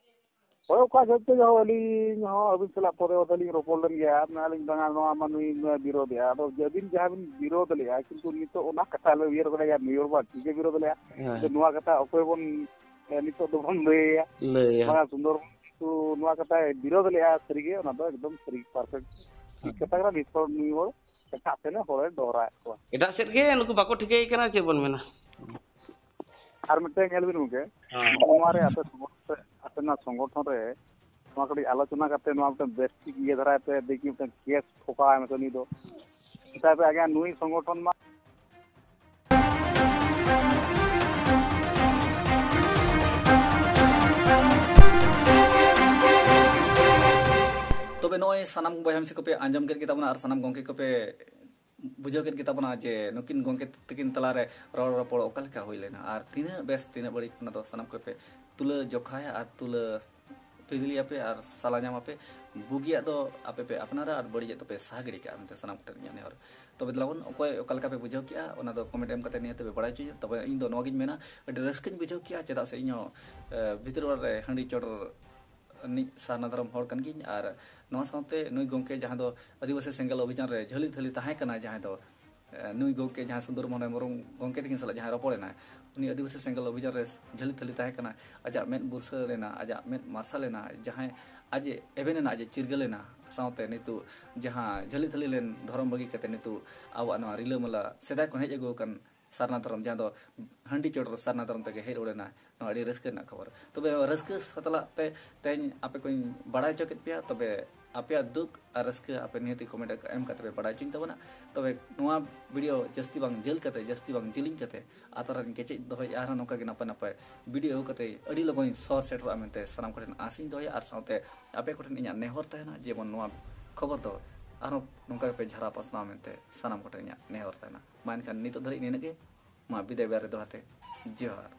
ᱦᱳᱭ, ᱚᱠᱟ ᱡᱚᱦᱚᱜ ᱪᱚ ᱡᱚᱦᱚᱜ ᱟᱹᱞᱤᱧ ᱦᱚᱸ ᱟᱹᱵᱤᱱ ᱥᱟᱞᱟᱜ ᱯᱚᱫᱮ ᱯᱚᱫᱮ ᱞᱤᱧ ᱨᱚᱯᱚᱲ ᱞᱮᱱ ᱜᱮᱭᱟ, ᱢᱮᱱᱟᱞᱤᱧ ᱵᱟᱝᱟ ᱱᱚᱣᱟ ᱢᱟ ᱱᱩᱭ ᱱᱚᱣᱟ ᱵᱤᱨᱳᱫᱮᱜᱼᱟ᱾ ᱟᱫᱚ ᱟᱹᱵᱤᱱ ᱡᱟᱦᱟᱸ ᱵᱤᱱ ᱵᱤᱨᱳᱫ ᱞᱮᱜᱼᱟ, ᱠᱤᱱᱛᱩ ᱱᱤᱛᱚᱜ ᱚᱱᱟ ᱠᱟᱛᱷᱟ ᱞᱮ ᱩᱭᱦᱟᱹᱨ ᱠᱟᱫᱟ, ᱭᱟ ᱱᱩᱭ ᱦᱚᱲ ᱢᱟ ᱴᱷᱤᱠᱮ ᱵᱤᱨᱳᱫ ᱞᱮᱜᱼᱟ᱾ ᱦᱮᱸ᱾ ᱟᱫᱚ ᱱᱚᱣᱟ ᱠᱟᱛᱷᱟ ᱚᱠᱚᱭ ᱵᱚᱱ, ᱮ, ᱱᱤᱛᱚᱜ ᱫᱚᱵᱚᱱ ᱞᱟᱹᱭᱟ? ᱞᱟᱹᱭᱟ᱾ ᱵᱟᱝᱟ, ᱥᱩᱱᱫᱚᱨ ᱠᱤᱱᱛᱩ ᱱᱚᱣᱟ ᱠᱟᱛᱷᱟᱭ ᱵᱤᱨᱳᱫ ᱞᱮᱜᱼᱟ, ᱥᱟᱹᱨᱤᱜᱮ ᱚᱱᱟ ᱫᱚ ᱮᱠᱫᱚᱢ ᱥᱟᱹᱨᱤ perfect ᱴᱷᱤᱠ ᱠᱟᱛᱷᱟ ᱠᱟᱱᱟ᱾ ᱱᱤᱛ ᱦᱚᱲ ᱱᱩᱭ ᱦᱚᱲ ᱮᱴᱟᱜ ᱥᱮᱱᱮ ᱦᱚᱲᱮ ᱰᱚᱦᱨᱟᱭᱮᱫ ᱠᱚᱣᱟ᱾ ᱮᱴᱟᱜ ᱥᱮᱫ ᱜᱮ ᱱᱩᱠᱩ ᱵᱟᱠᱚ ᱴᱷᱤᱠᱟᱹᱭ ᱠᱟᱱᱟ, ᱪᱮᱫ ᱵᱚᱱ ᱢᱮᱱᱟ? ᱟᱨ ᱢᱤᱫᱴᱮᱱ ᱧᱮᱞ ᱵᱤᱱ ᱜᱚᱢᱠᱮ, ᱦᱮᱸ᱾ ᱱᱚᱣᱟ ᱨᱮ ᱟᱯᱮ ᱥᱚᱝᱜᱚ-, ᱟᱯᱮ ᱱᱚᱣᱟ ᱥᱚᱝᱜᱚᱴᱷᱚᱱ ᱨᱮ ᱱᱚᱣᱟ ᱠᱟᱹᱴᱤᱡ ᱟᱞᱳᱪᱚᱱᱟ ᱠᱟᱛᱮ ᱱᱚᱣᱟ ᱢᱤᱫᱴᱮᱱ ᱵᱮᱥ ᱴᱷᱤᱠ ᱤᱭᱟᱹ ᱫᱷᱟᱨᱟᱭ ᱯᱮ, ᱫᱮᱠᱷᱤ ᱢᱤᱫᱴᱮᱱ ᱠᱮᱥ ᱴᱷᱚᱠᱟᱣᱟᱭ ᱢᱮ ᱩᱱᱤ ᱫᱚ᱾ ᱢᱮᱛᱟᱭ ᱯᱮ, ᱟᱜᱮ ᱱᱩᱭ ᱥᱚᱝᱜᱚᱴᱷᱚᱱ ᱢᱟ ᱛᱚᱵᱮ ᱱᱚᱜᱼᱚᱭ ᱥᱟᱱᱟᱢ ᱵᱚᱭᱦᱟ ᱢᱤᱥᱤ ᱠᱚᱯᱮ ᱟᱸᱡᱚᱢ ᱠᱮᱫ ᱜᱮᱛᱟᱵᱚᱱᱟ ᱟᱨ ᱥᱟᱱᱟᱢ ᱜᱚᱢᱠᱮ ᱠᱚᱯᱮ ᱵᱩᱡᱷᱟᱹᱣ ᱠᱮᱫ ᱜᱮᱛᱟᱵᱚᱱᱟ ᱡᱮ ᱱᱩᱠᱤᱱ ᱜᱚᱢᱠᱮ ᱛᱟᱹᱠᱤᱱ ᱛᱟᱞᱟᱨᱮ ᱨᱚᱲ ᱨᱚᱯᱚᱲ ᱚᱠᱟ ᱞᱮᱠᱟ ᱦᱩᱭ ᱞᱮᱱᱟ ᱟᱨ ᱛᱤᱱᱟᱹᱜ ᱵᱮᱥ ᱛᱤᱱᱟᱹᱜ ᱵᱟᱹᱲᱤᱡ, ᱚᱱᱟ ᱫᱚ ᱥᱟᱱᱟᱢ ᱠᱚᱯᱮ ᱛᱩᱞᱟᱹ ᱡᱚᱠᱷᱟᱭᱟ ᱟᱨ ᱛᱩᱞᱟᱹ ᱯᱤᱜᱽᱞᱤᱭᱟᱯᱮ ᱟᱨ ᱥᱟᱞᱟ ᱧᱟᱢᱟᱯᱮ᱾ ᱵᱩᱜᱤᱭᱟᱜ ᱫᱚ ᱟᱯᱮ ᱯᱮ ᱟᱯᱱᱟᱨᱟ ᱟᱨ ᱵᱟᱹᱲᱤᱡᱟᱜ ᱫᱚᱯᱮ ᱥᱟᱦᱟ ᱜᱤᱰᱤ ᱠᱟᱜᱼᱟ ᱢᱮᱱᱛᱮ ᱥᱟᱱᱟᱢ ᱠᱚᱴᱷᱮᱱ ᱤᱧᱟᱹᱜ ᱱᱮᱦᱚᱨ᱾ ᱛᱚᱵᱮ ᱫᱮᱞᱟᱵᱚᱱ, ᱚᱠᱚᱭ ᱚᱠᱟ ᱞᱮᱠᱟ ᱯᱮ ᱵᱩᱡᱷᱟᱹᱣ ᱠᱮᱜᱼᱟ, ᱚᱱᱟ ᱫᱚ comment ᱮᱢ ᱠᱟᱛᱮ ᱱᱤᱦᱟᱹᱛ ᱯᱮ ᱵᱟᱲᱟᱭ ᱦᱚᱪᱚᱧᱟ᱾ ᱛᱚᱵᱮ ᱤᱧ ᱫᱚ ᱱᱚᱣᱟᱜᱤᱧ ᱢᱮᱱᱟ, ᱟᱹᱰᱤ ᱨᱟᱹᱥᱠᱟᱹᱧ ᱵᱩᱡᱷᱟᱹᱣ ᱠᱮᱜᱼᱟ, ᱪᱮᱫᱟᱜ ᱥᱮ ᱤᱧ ᱦᱚᱸ, ᱮ, ᱵᱷᱤᱛᱤᱨ ᱚᱲᱟᱜ ᱨᱮ ᱦᱟᱺᱰᱤ ᱪᱚᱰᱚᱨ ᱨᱤᱱᱤᱡ ᱥᱟᱨᱱᱟ ᱫᱷᱚᱨᱚᱢ ᱦᱚᱲ ᱠᱟᱱ ᱜᱤᱭᱟᱹᱧ᱾ ᱟᱨ ᱱᱚᱣᱟ ᱥᱟᱶᱛᱮ ᱱᱩᱭ ᱜᱚᱢᱠᱮ ᱡᱟᱦᱟᱸ ᱫᱚ ᱟᱹᱫᱤᱵᱟᱹᱥᱤ ᱥᱮᱸᱜᱮᱞ ᱚᱵᱷᱤᱡᱟᱱ ᱨᱮ ᱡᱷᱟᱹᱞᱤ ᱛᱷᱟᱹᱞᱤ ᱛᱟᱦᱮᱸ ᱠᱟᱱᱟ, ᱡᱟᱦᱟᱸᱭ ᱫᱚ, ᱮ, ᱱᱩᱭ ᱜᱚᱢᱠᱮ ᱡᱟᱦᱟᱸᱭ ᱥᱩᱱᱫᱚᱨ ᱢᱳᱦᱚᱱ ᱦᱮᱢᱵᱨᱚᱢ ᱜᱚᱢᱠᱮ ᱛᱟᱹᱠᱤᱱ ᱥᱟᱞᱟᱜ ᱡᱟᱦᱟᱸᱭ ᱨᱚᱯᱚᱲ ᱮᱱᱟᱭ, ᱩᱱᱤ ᱟᱹᱫᱤᱵᱟᱹᱥᱤ ᱥᱮᱸᱜᱮᱞ ᱚᱵᱷᱤᱡᱟᱱ ᱨᱮ ᱡᱷᱟᱹᱞᱤ ᱛᱷᱟᱹᱞᱤ ᱛᱟᱦᱮᱸ ᱠᱟᱱᱟ, ᱟᱡᱟᱜ ᱢᱮᱫ ᱵᱩᱨᱥᱟᱹ ᱞᱮᱱᱟ, ᱟᱡᱟᱜ ᱢᱮᱫ ᱢᱟᱨᱥᱟᱞ ᱮᱱᱟ, ᱡᱟᱦᱟᱸᱭ ᱟᱡ ᱮ ᱮᱵᱷᱮᱱ ᱮᱱᱟ, ᱟᱡ ᱮ ᱪᱤᱨᱜᱟᱹᱞ ᱮᱱᱟ, ᱥᱟᱶᱛᱮ ᱱᱤᱛᱚᱜ ᱡᱟᱦᱟᱸ ᱡᱷᱟᱹᱞᱤ ᱛᱷᱟᱹᱞᱤ ᱞᱮᱱ ᱫᱷᱚᱨᱚᱢ ᱵᱟᱹᱜᱤ ᱠᱟᱛᱮ ᱱᱤᱛᱚᱜ ᱟᱵᱚᱣᱟᱜ ᱱᱚᱣᱟ ᱨᱤᱞᱟᱹᱢᱟᱞᱟ ᱥᱮᱫᱟᱭ ᱠᱷᱚᱱ ᱦᱮᱡ ᱟᱹᱜᱩ ᱟᱠᱟᱱ ᱥᱟᱨᱱᱟ ᱫᱷᱚᱨᱚᱢ, ᱡᱟᱦᱟᱸ ᱫᱚ ᱦᱟᱺᱰᱤ ᱪᱚᱰᱚᱨ ᱥᱟᱨᱱᱟ ᱫᱷᱚᱨᱚᱢ ᱛᱮᱜᱮ ᱦᱮᱡ ᱨᱩᱣᱟᱹᱲ ᱮᱱᱟ, ᱱᱚᱣᱟ ᱟᱹᱰᱤ ᱨᱟᱹᱥᱠᱟᱹ ᱨᱮᱱᱟᱜ ᱠᱷᱚᱵᱚᱨ᱾ ᱛᱚᱵᱮ ᱱᱚᱣᱟ ᱨᱟᱹᱥᱠᱟᱹ ᱥᱟᱛᱞᱟᱜ ᱛᱮ ᱛᱮᱦᱮᱧ ᱟᱯᱮ ᱠᱚᱧ ᱵᱟᱲᱟᱭ ᱦᱚᱪᱚ ᱠᱮᱫ ᱯᱮᱭᱟ᱾ ᱛᱚᱵᱮ ᱟᱯᱮᱭᱟᱜ ᱫᱩᱠ ᱟᱨ ᱨᱟᱹᱥᱠᱟᱹ ᱟᱯᱮ ᱱᱤᱦᱟᱹᱛᱤ ᱠᱚᱢᱮᱱᱴ ᱮᱢ ᱠᱟᱛᱮ ᱯᱮ ᱵᱟᱲᱟᱭ ᱦᱚᱪᱚᱧ ᱛᱟᱵᱚᱱᱟ᱾ ᱛᱚᱵᱮ ᱱᱚᱣᱟ ᱵᱷᱤᱰᱤᱭᱳ ᱡᱟᱹᱥᱛᱤ ᱵᱟᱝ ᱡᱷᱟᱹᱞ ᱠᱟᱛᱮ, ᱡᱟᱹᱥᱛᱤ ᱵᱟᱝ ᱡᱤᱞᱤᱧ ᱠᱟᱛᱮ ᱟᱛᱟᱨ ᱨᱮᱧ ᱠᱮᱪᱮᱫ ᱫᱚᱦᱚᱭᱮᱫᱼᱟ᱾ ᱟᱨᱦᱚᱸ ᱱᱚᱝᱠᱟ ᱜᱮ ᱱᱟᱯᱟᱭ ᱱᱟᱯᱟᱭ ᱵᱷᱤᱰᱤᱭᱳ ᱟᱹᱜᱩ ᱠᱟᱛᱮ ᱟᱹᱰᱤ ᱞᱚᱜᱚᱱᱤᱧ ᱥᱚᱦᱚᱨ ᱥᱮᱴᱮᱨᱚᱜᱼᱟ ᱢᱮᱱᱛᱮ ᱥᱟᱱᱟᱢ ᱠᱚᱴᱷᱮᱱ ᱟᱥᱤᱧ ᱫᱚᱦᱚᱭᱟ᱾ ᱟᱨ ᱥᱟᱶᱛᱮ ᱟᱯᱮ ᱠᱚᱴᱷᱮᱱ ᱤᱧᱟᱹᱜ ᱱᱮᱦᱚᱨ ᱛᱟᱦᱮᱱᱟ, ᱡᱮᱢᱚᱱ ᱱᱚᱣᱟ ᱠᱷᱚᱵᱚᱨ ᱫᱚ ᱟᱨᱦᱚᱸ ᱱᱚᱝᱠᱟ ᱜᱮᱯᱮ ᱡᱷᱟᱨᱟᱣ ᱯᱟᱥᱱᱟᱣ ᱢᱮᱱᱛᱮ ᱥᱟᱱᱟᱢ ᱠᱚᱴᱷᱮᱱ ᱤᱧᱟᱹᱜ ᱱᱮᱦᱚᱨ ᱛᱟᱦᱮᱱᱟ᱾ ᱢᱟ ᱮᱱᱠᱷᱟᱱ ᱱᱤᱛᱚᱜ ᱫᱷᱟᱹᱨᱤᱡ ᱱᱤᱱᱟᱹᱜ ᱜᱮ᱾ ᱢᱟ ᱵᱤᱫᱟᱹᱭ ᱵᱮᱲᱟ ᱨᱮ ᱫᱚᱦᱲᱟ ᱛᱮ ᱡᱚᱦᱟᱨ᱾